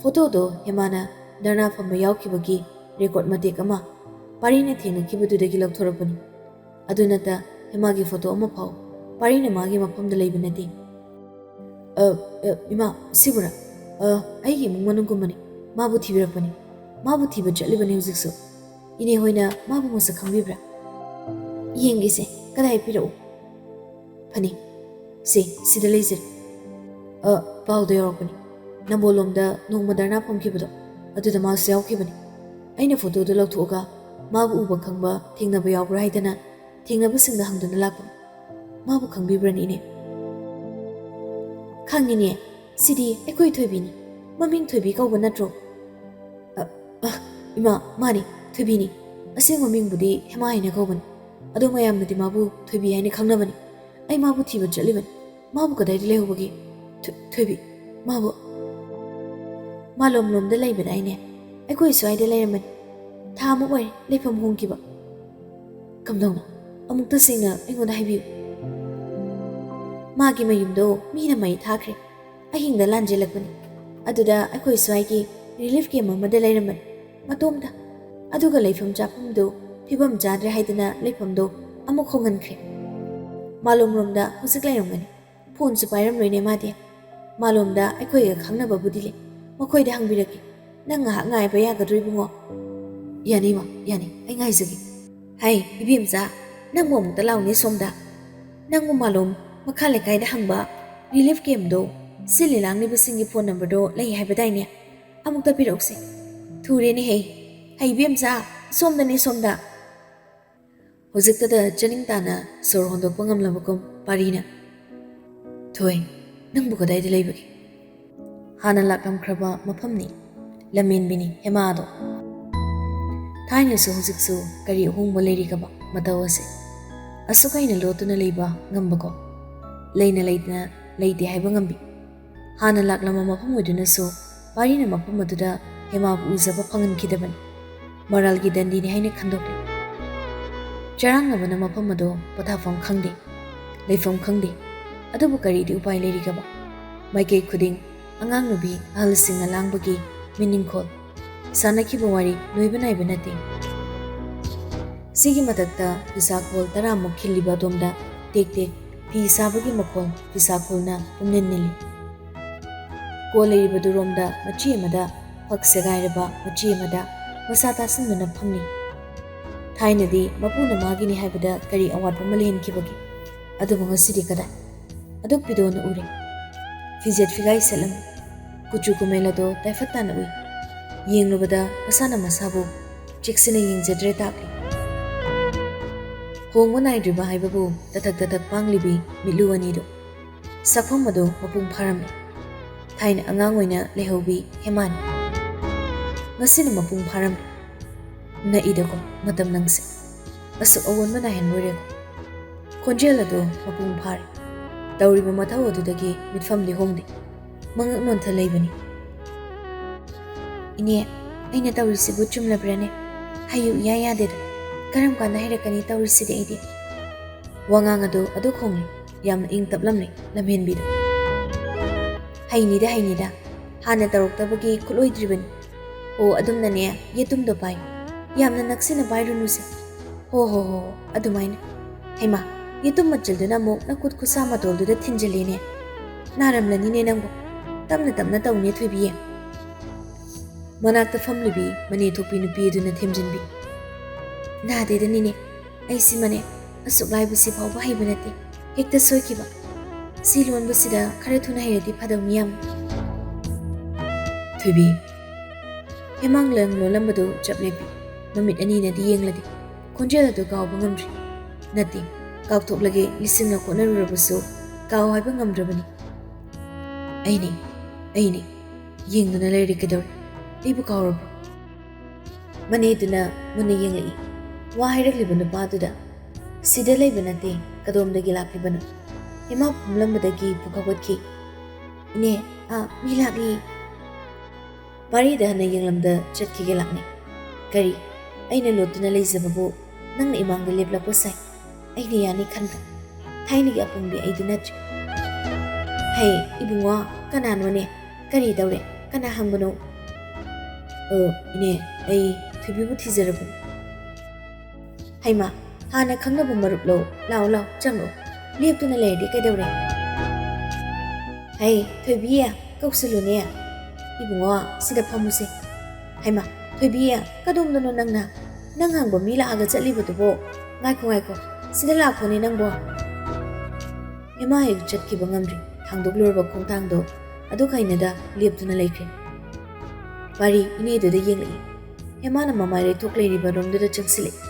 ꯐꯣꯇꯣꯗꯣ ꯍꯦꯃꯥꯅ ꯙꯔꯅꯥ ꯐꯝꯕ ꯌꯥꯎꯈꯤꯕꯒꯤ ꯔꯦꯀꯣꯔꯗ ꯃꯇꯦꯛ ꯑꯃ ꯄꯥꯔꯤꯅ ꯊꯦꯡꯅꯈꯤꯕꯗꯨꯗꯒꯤ ꯂꯧꯊꯣꯔꯛꯄꯅꯤ꯫ ꯑꯗꯨ ꯅꯠꯇ ꯍꯦꯃꯥꯒꯤ ꯐꯣꯇꯣ ꯑꯃꯐꯥꯎ ꯄꯥꯔꯤꯅ ꯃꯥꯒꯤ ꯃꯐꯝꯗ ꯂꯩꯕ ꯅꯠꯇꯦ꯫ "ꯑ, ꯑ, ꯏꯃꯥ, ꯁꯤꯕꯨꯔꯥ? ꯑ, ꯑꯩꯒꯤ ꯏꯃꯨꯡ ꯃꯅꯨꯡꯒꯨꯝꯕꯅꯤ꯫ ꯃꯥꯕꯨ ꯊꯤꯕꯤꯔꯛꯄꯅꯤ꯫ ꯃꯥꯕꯨ ꯊꯤꯕ ꯆꯠꯂꯤꯕꯅꯤ ꯍꯧꯖꯤꯛꯁꯨ꯫ ꯏꯅꯦ ꯍꯣꯏꯅ ꯃꯥꯕꯨ ꯃꯁꯛ ꯈꯪꯕꯤꯕ꯭ꯔꯥ?" "ꯌꯦꯡꯒꯦꯁꯦ, ꯀꯗꯥꯏ ꯄꯤꯔꯛꯎ?" "ꯐꯅꯤ, ꯁꯦ, ꯁꯤꯗ ꯂꯩꯖꯩ꯫ ꯑ, ꯄꯥꯎꯗ ꯌꯥꯎꯔꯛꯄꯅꯤ꯫ ꯅꯝꯕꯣꯜꯂꯣꯝꯗ ꯅꯣꯡꯃ ꯙꯔꯅꯥ ꯐꯝꯈꯤꯕꯗꯣ, ꯑꯗꯨꯗ ꯃꯥꯁꯨ ꯌꯥꯎꯈꯤꯕꯅꯤ꯫ ꯑꯩꯅ ꯐꯣꯇꯣꯗꯨ ꯂꯧꯊꯣꯛꯑꯒ ꯃꯥꯕꯨ ꯎꯕ ꯈꯪꯕ ꯊꯦꯡꯅꯕ ꯌꯥꯎꯕ꯭ꯔꯥ ꯍꯥꯏꯗꯅ ꯊꯦꯡꯅꯕꯁꯤꯡꯗ ꯍꯪꯗꯨꯅ ꯂꯥꯛꯄꯅꯤ꯫ ꯃꯥꯕꯨ ꯈꯪꯕꯤꯕ꯭ꯔꯅꯤ, ꯏꯅꯦ?" "ꯈꯪꯉꯤꯅꯦ, ꯁꯤꯗꯤ ꯑꯩꯈꯣꯏ ꯊꯣꯏꯕꯤꯅꯤ꯫ ꯃꯃꯤꯡ ꯊꯣꯏꯕꯤ ꯀꯧꯕ ꯅꯠꯇ꯭ꯔꯣ?" "ꯑ, ꯑ, ꯏꯃꯥ, ꯃꯥꯅꯤ, ꯊꯣꯏꯕꯤꯅꯤ꯫ ꯑꯁꯦꯡꯕ ꯃꯤꯡꯕꯨꯗꯤ ꯍꯦꯃꯥ ꯍꯥꯏꯅ ꯀꯧꯕꯅꯤ꯫ ꯑꯗꯣ ꯃꯌꯥꯝꯅꯗꯤ ꯃꯥꯕꯨ ꯊꯣꯏꯕꯤ ꯍꯥꯏꯅ ꯈꯪꯅꯕꯅꯤ꯫ ꯑꯩ ꯃꯥꯕꯨ ꯊꯤꯕ ꯆꯠꯂꯤꯕꯅꯤ꯫ ꯃꯥꯕꯨ ꯀꯗꯥꯏꯗ ꯂꯩꯍꯧꯕꯒꯦ? ꯊꯣ-, ꯊꯣꯏꯕꯤ, ꯃꯥꯕꯨ?" "ꯃꯥꯂꯣꯝꯂꯣꯝꯗ ꯂꯩꯕꯗꯥꯏꯅꯦ? ꯑꯩꯈꯣꯏ ꯁ꯭ꯋꯥꯏꯗ ꯂꯩꯔꯝꯕꯅꯤ꯫ ꯊꯥ ꯑꯃ ꯑꯣꯏꯔꯦ ꯂꯩꯐꯝ ꯍꯣꯡꯈꯤꯕ꯫" "ꯀꯝꯗꯧꯅ? ꯑꯃꯨꯛꯇ ꯁꯦꯡꯅ ꯑꯩꯉꯣꯟꯗ ꯍꯥꯏꯕꯤꯌꯨ꯫" "ꯃꯥꯒꯤ ꯃꯌꯨꯝꯗꯣ ꯃꯤꯅ ꯃꯩ ꯊꯥꯈ꯭ꯔꯦ꯫ ꯑꯍꯤꯡꯗ ꯂꯥꯟꯖꯦꯜꯂꯛꯄꯅꯤ꯫ ꯑꯗꯨꯗ ꯑꯩꯈꯣꯏ ꯁ꯭ꯋꯥꯏꯒꯤ ꯔꯤꯂꯤꯐ ꯀꯦꯝ ꯑꯃꯗ ꯂꯩꯔꯝꯕꯅꯤ, ꯃꯇꯣꯝꯇ꯫ ꯑꯗꯨꯒ ꯂꯩꯐꯝ ꯆꯥꯐꯝꯗꯨ ꯐꯤꯕꯝ ꯆꯥꯗ꯭ꯔꯦ ꯍꯥꯏꯗꯅ ꯂꯩꯐꯝꯗꯣ ꯑꯃꯨꯛ ꯍꯣꯡꯍꯟꯈ꯭ꯔꯦ꯫ ꯃꯥꯂꯣꯝꯔꯣꯝꯗ ꯍꯧꯖꯤꯛ ꯂꯩꯔꯝꯒꯅꯤ꯫ ꯐꯣꯟꯁꯨ ꯄꯥꯏꯔꯝꯂꯣꯏꯅꯦ ꯃꯥꯗꯤ꯫ ꯃꯥꯂꯣꯝꯗ ꯑꯩꯈꯣꯏꯒ ꯈꯪꯅꯕꯕꯨꯗꯤ ꯂꯩ꯫ ꯃꯈꯣꯏꯗ ꯍꯪꯕꯤꯔꯛꯀꯦ꯫ ꯅꯪ ꯉꯥꯏꯍꯥꯛ ꯉꯥꯏꯕ ꯌꯥꯒꯗ꯭ꯔꯣ ꯏꯕꯨꯡꯉꯣ?" "ꯌꯥꯅꯤ ꯏꯃꯥ, ꯌꯥꯅꯤ꯫ ꯑꯩ ꯉꯥꯏꯖꯒꯦ꯫ ꯍꯥꯏ, ꯏꯕꯦꯝꯆꯥ, ꯅꯪꯕꯨ ꯑꯃꯨꯛꯇ ꯂꯥꯎꯅꯦ ꯁꯣꯝꯗ꯫ ꯅꯪꯕꯨ ꯃꯥꯂꯣꯝ ꯃꯈꯥ ꯂꯩꯀꯥꯏꯗ ꯍꯪꯕ ꯔꯤꯂꯤꯐ ꯀꯦꯝꯗꯣ ꯁꯤꯜꯂꯤ ꯂꯥꯡꯂꯤꯕꯁꯤꯡꯒꯤ ꯐꯣꯟ ꯅꯝꯕꯔꯗꯣ ꯂꯩ ꯍꯥꯏꯕꯗꯥꯏꯅꯦ? ꯑꯃꯨꯛꯇ ꯄꯤꯔꯛꯎꯁꯦ꯫ ꯊꯨꯔꯦꯅꯦꯍꯦ꯫ ꯍꯩ, ꯏꯕꯦꯝꯆꯥ, ꯁꯣꯝꯗꯅꯦ, ꯁꯣꯝꯗ꯫" ꯍꯧꯖꯤꯛꯇꯗ ꯆꯅꯤꯡ ꯇꯥꯅ ꯁꯣꯔ ꯍꯣꯟꯗꯣꯛꯄ ꯉꯝꯂꯕꯒꯨꯝ ꯄꯥꯔꯤꯅ, "ꯊꯣꯏ, ꯅꯪꯕꯨ ꯀꯗꯥꯏꯗ ꯂꯩꯕꯒꯦ?" ꯍꯥꯟꯅ ꯂꯥꯛꯂꯝꯈ꯭ꯔꯕ ꯃꯐꯝꯅꯤ, ꯂꯝꯃꯦꯟꯕꯤꯅꯤ ꯍꯦꯃꯥꯗꯣ꯫ ꯊꯥꯏꯅꯁꯨ ꯍꯧꯖꯤꯛꯁꯨ ꯀꯔꯤ ꯑꯍꯣꯡꯕ ꯂꯩꯔꯤꯒꯕ ꯃꯇꯧ ꯑꯁꯦ? ꯑꯁꯨꯛ ꯍꯩꯅ ꯂꯣꯠꯇꯨꯅ ꯂꯩꯕ ꯉꯝꯕꯀꯣ? ꯂꯩꯅ ꯂꯩꯇꯅ ꯂꯩꯇꯦ ꯍꯥꯏꯕ ꯉꯝꯕꯤ꯫ ꯍꯥꯟꯅ ꯂꯥꯛꯂꯝꯕ ꯃꯐꯝ ꯑꯣꯏꯗꯨꯅꯁꯨ ꯄꯥꯔꯤꯅ ꯃꯐꯝ ꯑꯗꯨꯗ ꯍꯦꯃꯥꯕꯨ ꯎꯖꯕ ꯐꯪꯍꯟꯈꯤꯗꯕꯅꯤ꯫ ꯃꯔꯥꯜꯒꯤ ꯗꯟꯗꯤꯅꯤ ꯍꯥꯏꯅ ꯈꯟꯗꯣꯛꯂꯤ꯫ ꯆꯔꯥꯡꯅꯕꯅ ꯃꯐꯝ ꯑꯗꯨ ꯄꯣꯊꯥꯐꯝ ꯈꯪꯗꯦ, ꯂꯩꯐꯝ ꯈꯪꯗꯦ꯫ ꯑꯗꯨꯕꯨ ꯀꯔꯤꯗꯤ ꯎꯄꯥꯏ ꯂꯩꯔꯤꯒꯕ? ꯃꯥꯏꯀꯩ ꯈꯨꯗꯤꯡ ꯑꯉꯥꯡ ꯅꯨꯕꯤ ꯑꯍꯜꯁꯤꯡꯅ ꯂꯥꯡꯕꯒꯤ ꯃꯤꯅꯤꯡꯈꯣꯜ, ꯁꯥꯟꯅꯈꯤꯕ ꯋꯥꯔꯤ ꯂꯣꯏꯕ ꯅꯥꯏꯕ ꯅꯠꯇꯦ꯫ ꯁꯤꯒꯤ ꯃꯊꯛꯇ ꯐꯤꯁꯥꯈꯣꯜ ꯇꯔꯥꯃꯨꯛ ꯈꯤꯜꯂꯤꯕ ꯑꯗꯣꯝꯗ ꯇꯦꯛ ꯇꯦꯛ ꯐꯤ ꯁꯥꯕꯒꯤ ꯃꯈꯣꯜ ꯐꯤꯁꯥꯈꯣꯜꯅ ꯄꯨꯝꯅꯤꯜ ꯅꯤꯜꯂꯤ꯫ ꯀꯣ ꯂꯩꯔꯤꯕꯗꯨꯔꯣꯝꯗ ꯃꯆꯤ ꯑꯃꯗ ꯐꯛ ꯁꯦꯒꯥꯏꯔꯕ ꯃꯆꯤ ꯑꯃꯗ ꯃꯁꯥ ꯇꯥꯁꯤꯟꯗꯨꯅ ꯐꯝꯂꯤ꯫ ꯊꯥꯏꯅꯗꯤ ꯃꯄꯨꯅ ꯃꯥꯒꯤꯅꯤ ꯍꯥꯏꯕꯗ ꯀꯔꯤ ꯑꯋꯥꯠꯄ ꯑꯃ ꯂꯩꯍꯟꯈꯤꯕꯒꯦ? ꯑꯗꯨꯕꯨ ꯉꯁꯤꯗꯤ ꯀꯗꯥꯏ? ꯑꯗꯨꯛ ꯄꯤꯗꯣꯅ ꯎꯔꯦ꯫ ꯐꯤꯖꯦꯠ ꯐꯤꯒꯥꯏ ꯁꯦꯠꯂꯝꯃꯤ꯫ ꯀꯨꯆꯨ ꯀꯨꯃꯦꯜ ꯑꯗꯣ ꯇꯥꯏꯐꯠ ꯇꯥꯅ ꯎꯏ꯫ ꯌꯦꯡꯂꯨꯕꯗ ꯃꯁꯥꯅ ꯃꯁꯥꯕꯨ ꯆꯦꯛꯁꯤꯟꯅ ꯌꯦꯡꯖꯗ꯭ꯔꯦ ꯇꯥꯛꯂꯤ꯫ ꯍꯣꯡꯕ ꯅꯥꯏꯗ꯭ꯔꯤꯕ ꯍꯥꯏꯕꯕꯨ ꯇꯊꯛ ꯇꯊꯛ ꯄꯥꯡꯂꯤꯕꯤ ꯃꯤꯠꯂꯨ ꯑꯅꯤꯗꯨ꯫ ꯁꯛꯐꯝ ꯑꯗꯨ ꯃꯄꯨꯡ ꯐꯥꯔꯝꯃꯤ꯫ ꯊꯥꯏꯅ ꯑꯉꯥꯡ ꯑꯣꯏꯅ ꯂꯩꯍꯧꯕꯤ ꯍꯦꯃꯥꯅꯤ꯫ ꯉꯁꯤꯅ ꯃꯄꯨꯡ ꯐꯥꯔꯝꯃꯤ꯫ ꯅꯛꯏꯗꯀꯣ ꯃꯇꯝ ꯅꯪꯁꯦ꯫ ꯑꯁꯨꯛ ꯑꯑꯣꯟꯕ ꯅꯥꯏꯍꯟꯕ ꯑꯣꯏꯔꯦꯀꯣ꯫ ꯈꯣꯟꯖꯦꯜ ꯑꯗꯨ ꯃꯄꯨꯡ ꯐꯥꯔꯦ꯫ ꯇꯧꯔꯤꯕ ꯃꯊꯧ ꯑꯗꯨꯗꯒꯤ ꯃꯤꯠꯐꯝꯗꯤ ꯍꯣꯡꯗꯦ꯫ ꯃꯉꯛ ꯅꯣꯟꯊ ꯂꯩꯕꯅꯤ꯫ "ꯏꯅꯦ, ꯑꯩꯅ ꯇꯧꯔꯤꯁꯤꯕꯨ ꯆꯨꯝꯂꯕ꯭ꯔꯅꯦ? ꯍꯥꯏꯌꯨ ꯏꯌꯥ ꯌꯥꯗꯦꯗ꯫ ꯀꯔꯝ ꯀꯥꯟꯗ ꯍꯩꯔꯛꯀꯅꯤ ꯇꯧꯔꯤꯁꯤꯗꯤ ꯑꯩꯗꯤ?" ꯋꯥꯉꯥꯡ ꯑꯗꯨ ꯑꯗꯨꯛ ꯍꯣꯡꯂꯦ, ꯌꯥꯝꯅ ꯏꯪ ꯇꯞꯂꯝꯂꯦ ꯂꯝꯍꯦꯟꯕꯤꯗꯨ꯫ "ꯍꯩꯅꯤꯗ, ꯍꯩꯅꯤꯗ, ꯍꯥꯟꯅ ꯇꯧꯔꯛꯇꯕꯒꯤ ꯈꯨꯠꯂꯣꯏꯗ꯭ꯔꯤꯕꯅꯤ꯫ ꯑꯣ, ꯑꯗꯨꯝꯅꯅꯦ, ꯌꯦꯇꯨꯝꯗꯣ ꯄꯥꯏ꯫ ꯌꯥꯝꯅ ꯅꯛꯁꯤꯟꯅ ꯄꯥꯏꯔꯨꯅꯨꯁꯦ꯫ ꯍꯣ, ꯍꯣ, ꯍꯣ, ꯍꯣ, ꯑꯗꯨꯃꯥꯏꯅ꯫ ꯍꯩꯃꯥ, ꯌꯦꯇꯨꯝ ꯃꯆꯜꯗꯨꯅ ꯑꯃꯨꯛ ꯅꯈꯨꯠ ꯈꯨꯠꯁꯥ ꯃꯇꯣꯜꯗꯨꯗ ꯊꯤꯟꯖꯤꯜꯂꯦꯅꯦ꯫ ꯅꯥꯔꯝꯂꯅꯤꯅꯦ ꯅꯪꯕꯨ꯫ ꯇꯞꯅ, ꯇꯞꯅ ꯇꯧꯅꯦ ꯊꯣꯏꯕꯤ꯫ ꯃꯅꯥꯛꯇ ꯐꯝꯂꯤꯕꯤ ꯃꯅꯦ ꯊꯣꯛꯄꯤ ꯅꯨꯄꯤ ꯑꯗꯨꯅ ꯊꯦꯝꯖꯤꯟꯕꯤ꯫ "ꯅꯥꯗꯦꯗꯅꯤꯅꯦ, ꯑꯩꯁꯤꯃꯅꯦ, ꯑꯁꯨꯛ ꯂꯥꯏꯕꯁꯤ ꯐꯥꯎꯕ ꯍꯩꯕ ꯅꯠꯇꯦ꯫ ꯍꯦꯛꯇ ꯁꯣꯏꯈꯤꯕ꯫ ꯁꯤ ꯂꯣꯟꯕꯁꯤꯗ ꯈꯔ ꯊꯨꯅ ꯍꯩꯔꯗꯤ ꯐꯗꯧꯅꯤ ꯌꯥꯝ꯫" ꯊꯣꯏꯕꯤ꯫ ꯍꯦꯃꯥꯡ ꯂꯪ ꯂꯣꯜꯂꯝꯕꯗꯨ ꯆꯞ ꯂꯦꯞꯄꯤ꯫ ꯃꯃꯤꯠ ꯑꯅꯤꯅꯗꯤ ꯌꯦꯡꯂꯗꯦ꯫ ꯈꯣꯟꯖꯦꯜ ꯑꯗꯨ ꯀꯥꯎꯕ ꯉꯝꯗ꯭ꯔꯤ꯫ ꯅꯠꯇꯦ, ꯀꯥꯎꯊꯣꯛꯂꯒꯦ ꯂꯤꯁꯤꯡꯂꯛ ꯍꯣꯠꯅꯔꯨꯔꯕꯁꯨ ꯀꯥꯎ ꯍꯥꯏꯕ ꯉꯝꯗ꯭ꯔꯕꯅꯤ꯫ "ꯑꯩꯅꯤ, ꯑꯩꯅꯤ, ꯌꯦꯡꯗꯨꯅ ꯂꯩꯔꯦ ꯀꯩꯗꯧꯔꯦ? ꯑꯩꯕꯨ ꯀꯥꯎꯔꯕ꯭ꯔꯣ?" ꯃꯅꯦꯗꯨꯅ ꯃꯨꯟꯅ ꯌꯦꯡꯂꯛꯏ꯫ ꯋꯥ ꯍꯥꯏꯔꯛꯂꯤꯕ ꯅꯨꯄꯥꯗꯨꯗ꯫ "ꯁꯤꯗ ꯂꯩꯕ ꯅꯠꯇꯦ, ꯀꯗꯣꯝꯗꯒꯤ ꯂꯥꯛꯂꯤꯕꯅꯣ?" ꯍꯦꯃꯥ ꯐꯝꯂꯝꯕꯗꯒꯤ ꯄꯨꯀꯥꯎꯒꯠꯈꯤ꯫ "ꯏꯅꯦ, ꯑꯥ, ꯃꯤ ꯂꯥꯛꯂꯤ!" ꯄꯥꯔꯤꯗ ꯍꯟꯅ ꯌꯦꯡꯂꯝꯗ ꯆꯠꯈꯤꯒꯦ ꯂꯥꯛꯅꯩ꯫ "ꯀꯔꯤ? ꯑꯩꯅ ꯂꯣꯠꯇꯨꯅ ꯂꯩꯖꯕꯕꯨ ꯅꯪꯅ ꯏꯃꯥꯡꯗ ꯂꯦꯞꯂꯛꯄ ꯁꯥꯏ꯫ ꯑꯩꯅ ꯌꯥꯅꯤ ꯈꯟꯕ꯫ ꯊꯥꯏꯅꯒꯤ ꯑꯄꯪꯕꯤ ꯑꯩꯗꯨ ꯅꯠꯇ꯭ꯔꯦ꯫" "ꯍꯩ, ꯏꯕꯨꯡꯉꯣ, ꯀꯅꯥꯅꯣꯅꯦ? ꯀꯔꯤ ꯇꯧꯔꯦ? ꯀꯅꯥ ꯍꯪꯕꯅꯣ?" "ꯑꯣ, ꯏꯅꯦ, ꯑꯩ ꯊꯣꯏꯕꯤꯕꯨ ꯊꯤꯖꯔꯛꯄꯅꯤ꯫" "ꯍꯩꯃꯥ, ꯍꯥꯟꯅ ꯈꯪꯅꯕ ꯃꯔꯨꯞꯂꯣ? ꯂꯥꯎ, ꯂꯥꯎ, ꯆꯪꯂꯛꯑꯣ꯫ ꯂꯦꯞꯇꯨꯅ ꯂꯩꯔꯗꯤ ꯀꯩꯗꯧꯔꯦ?" "ꯍꯩ, ꯊꯣꯏꯕꯤ, ꯀꯧꯁꯜꯂꯨꯅꯦ꯫ ꯏꯕꯨꯡꯉꯣ, ꯁꯤꯗ ꯐꯝꯃꯨꯁꯦ꯫ ꯍꯩꯃꯥ, ꯊꯣꯏꯕꯤ, ꯀꯗꯣꯝꯗꯅꯣ ꯅꯪꯅ? ꯅꯪ ꯍꯪꯕ ꯃꯤ ꯂꯥꯛꯑꯒ ꯆꯠꯂꯤꯕꯗꯨꯕꯣ? ꯉꯥꯏꯈꯣ, ꯉꯥꯏꯈꯣ, ꯁꯤꯗ ꯂꯥꯛꯈꯣꯅꯦ ꯅꯪꯕꯣ꯫" ꯍꯦꯃꯥ ꯍꯦꯛ ꯆꯠꯈꯤꯕ ꯉꯝꯗ꯭ꯔꯤ꯫ ꯊꯥꯡꯗꯣꯛꯂꯨꯔꯕ ꯈꯣꯡꯊꯥꯡꯗꯣ ꯑꯗꯨ ꯀꯥꯏꯅꯗ ꯂꯦꯞꯇꯨꯅ ꯂꯩꯈ꯭ꯔꯦ꯫ ꯄꯥꯔꯤ ꯏꯅꯦꯗꯨꯗ ꯌꯦꯡꯂꯛꯏ꯫ ꯍꯦꯃꯥꯅ ꯃꯃꯥꯏ ꯂꯩꯊꯣꯛ ꯂꯩꯔꯤꯕ ꯔꯣꯝꯗꯨꯗ ꯆꯪꯁꯤꯜꯂꯛꯏ꯫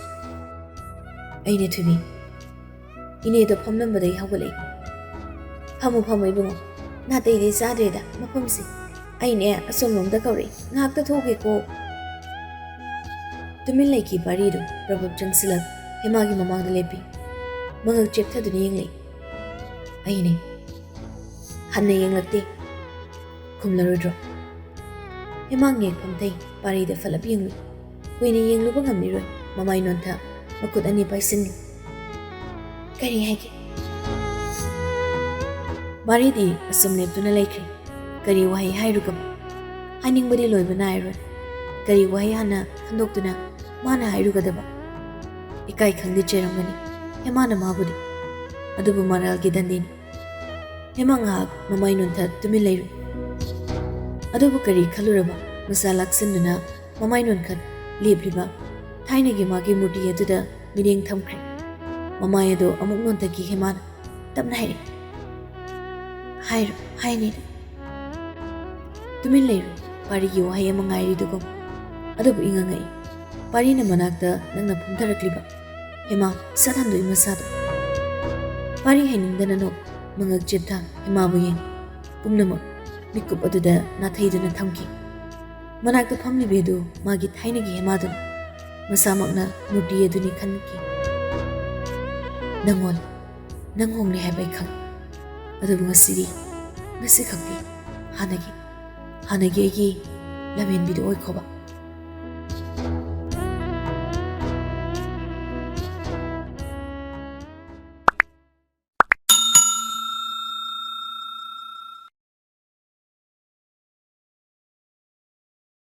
"ꯑꯩꯅꯦ ꯊꯣꯏꯕꯤ꯫" ꯏꯅꯦꯗꯣ ꯐꯝꯂꯝꯕꯗꯒꯤ ꯍꯧꯒꯠꯂꯛꯏ꯫ "ꯐꯝꯃꯨ, ꯐꯝꯃꯨ ꯏꯕꯨꯡꯉꯣ, ꯅꯥꯇꯩꯗꯤ ꯆꯥꯗ꯭ꯔꯦꯗ ꯃꯐꯝꯁꯦ꯫ ꯑꯩꯅꯦ ꯑꯁꯣꯝꯂꯣꯝꯗ ꯀꯧꯔꯛꯏ, ꯉꯥꯏꯍꯥꯛꯇ ꯊꯣꯛꯎꯒꯦꯀꯣ꯫" ꯇꯨꯃꯤꯟ ꯂꯩꯈꯤ ꯄꯥꯔꯤꯗꯨ꯫ ꯄ꯭ꯔꯚꯨꯞ ꯆꯪꯁꯤꯜꯂꯛ ꯍꯦꯃꯥꯒꯤ ꯃꯃꯥꯡꯗ ꯂꯦꯞꯄꯤ꯫ ꯃꯉꯛ ꯆꯦꯞꯊꯗꯨꯅ ꯌꯦꯡꯂꯛꯏ꯫ "ꯑꯩꯅꯦ꯫" "ꯍꯟꯅ ꯌꯦꯡꯂꯛꯇꯦ꯫ ꯈꯨꯝꯂꯔꯣꯏꯗ꯭ꯔꯣ?" ꯍꯦꯃꯥ ꯉꯦꯛ ꯐꯝꯊꯩ꯫ ꯄꯥꯔꯤꯗ ꯐꯠꯂꯞ ꯌꯦꯡꯂꯨꯏ꯫ ꯀꯨꯏꯅ ꯌꯦꯡꯂꯨꯕ ꯉꯝꯂꯤꯔꯣꯏ꯫ ꯃꯃꯥꯏ ꯅꯣꯟꯊ, ꯃꯈꯨꯠ ꯑꯅꯤ ꯄꯥꯏꯁꯤꯟꯂꯤ꯫ "ꯀꯔꯤ ꯍꯥꯏꯒꯦ?" ꯄꯥꯔꯤꯗꯤ ꯑꯁꯨꯝ ꯂꯦꯞꯇꯨꯅ ꯂꯩꯈ꯭ꯔꯦ꯫ ꯀꯔꯤ ꯋꯥꯍꯩ ꯍꯥꯏꯔꯨꯒꯕ? ꯍꯥꯏꯅꯤꯡꯕꯗꯤ ꯂꯣꯏꯕ ꯅꯥꯏꯔꯣꯏ꯫ ꯀꯔꯤ ꯋꯥꯍꯩ ꯍꯥꯟꯅ ꯈꯟꯗꯣꯛꯇꯨꯅ ꯃꯥꯅ ꯍꯥꯏꯔꯨꯒꯗꯕ? ꯏꯀꯥꯏ ꯈꯪꯗꯦ ꯆꯦꯔꯝꯒꯅꯤ ꯍꯦꯃꯥꯅ ꯃꯥꯕꯨꯗꯤ꯫ ꯑꯗꯨꯕꯨ ꯃꯔꯥꯜꯒꯤ ꯗꯟꯗꯤꯅꯤ꯫ ꯍꯦꯃꯥ ꯉꯥꯏꯍꯥꯛ ꯃꯃꯥꯏ ꯅꯣꯟꯊ ꯇꯨꯃꯤꯟ ꯂꯩꯔꯨꯏ꯫ ꯑꯗꯨꯕꯨ ꯀꯔꯤ ꯈꯜꯂꯨꯔꯕ ꯃꯆꯥ ꯂꯥꯛꯁꯤꯟꯗꯨꯅ ꯃꯃꯥꯏ ꯅꯣꯟꯈꯠ ꯂꯦꯞꯂꯤꯕ ꯊꯥꯏꯅꯒꯤ ꯃꯥꯒꯤ ꯃꯨꯔꯇꯤ ꯑꯗꯨꯗ ꯃꯤꯠꯌꯦꯡ ꯊꯝꯈ꯭ꯔꯦ꯫ ꯃꯃꯥꯏ ꯑꯗꯨ ꯑꯃꯨꯛ ꯅꯣꯟꯊꯈꯤ ꯍꯦꯃꯥꯅ꯫ ꯇꯞꯅ ꯍꯥꯏꯔꯛꯏ꯫ "ꯍꯥꯏꯔꯣ, ꯍꯥꯏꯅꯤꯅ꯫" ꯇꯨꯃꯤꯟ ꯂꯩꯔꯨ꯫ ꯄꯥꯔꯤꯒꯤ ꯋꯥꯍꯩ ꯑꯃ ꯉꯥꯏꯔꯤꯗꯨꯒꯨꯝ꯫ ꯑꯗꯨꯕꯨ ꯏꯉꯛ ꯉꯛꯏ꯫ ꯄꯥꯔꯤꯅ ꯃꯅꯥꯛꯇ ꯅꯪꯅ ꯐꯝꯊꯔꯛꯂꯤꯕ꯫ ꯍꯦꯃꯥ ꯁꯠ ꯍꯟꯗꯣꯛꯏ ꯃꯁꯥꯗꯣ꯫ ꯄꯥꯔꯤ ꯍꯩꯅꯤꯡꯗꯅ ꯅꯣꯛ꯫ ꯃꯉꯛ ꯆꯦꯞꯊ ꯍꯦꯃꯥꯕꯨ ꯌꯦꯡꯏ꯫ ꯄꯨꯝꯅꯃꯛ ꯃꯤꯀꯨꯞ ꯑꯗꯨꯗ ꯅꯥꯊꯩꯗꯨꯅ ꯊꯝꯈꯤ꯫ ꯃꯅꯥꯛꯇ ꯐꯝꯂꯤꯕꯤ ꯑꯗꯨ ꯃꯥꯒꯤ ꯊꯥꯏꯅꯒꯤ ꯍꯦꯃꯥꯗꯨꯅꯤ꯫ ꯃꯁꯥꯃꯛꯅ ꯃꯨꯔꯇꯤ ꯑꯗꯨꯅꯤ ꯈꯟꯈꯤ꯫ "ꯅꯪꯉꯣꯟ, ꯅꯪ ꯍꯣꯡꯂꯦ ꯍꯥꯏꯕ ꯑꯩ ꯈꯪꯏ꯫ ꯑꯗꯨꯕꯨ ꯉꯁꯤꯗꯤ, ꯉꯁꯤꯈꯛꯇꯤ ꯍꯥꯟꯅꯒꯤ, ꯍꯥꯟꯅꯒꯤ ꯑꯩꯒꯤ ꯂꯝꯍꯦꯟꯕꯤꯗꯨ ꯑꯣꯏꯈꯣꯕ꯫"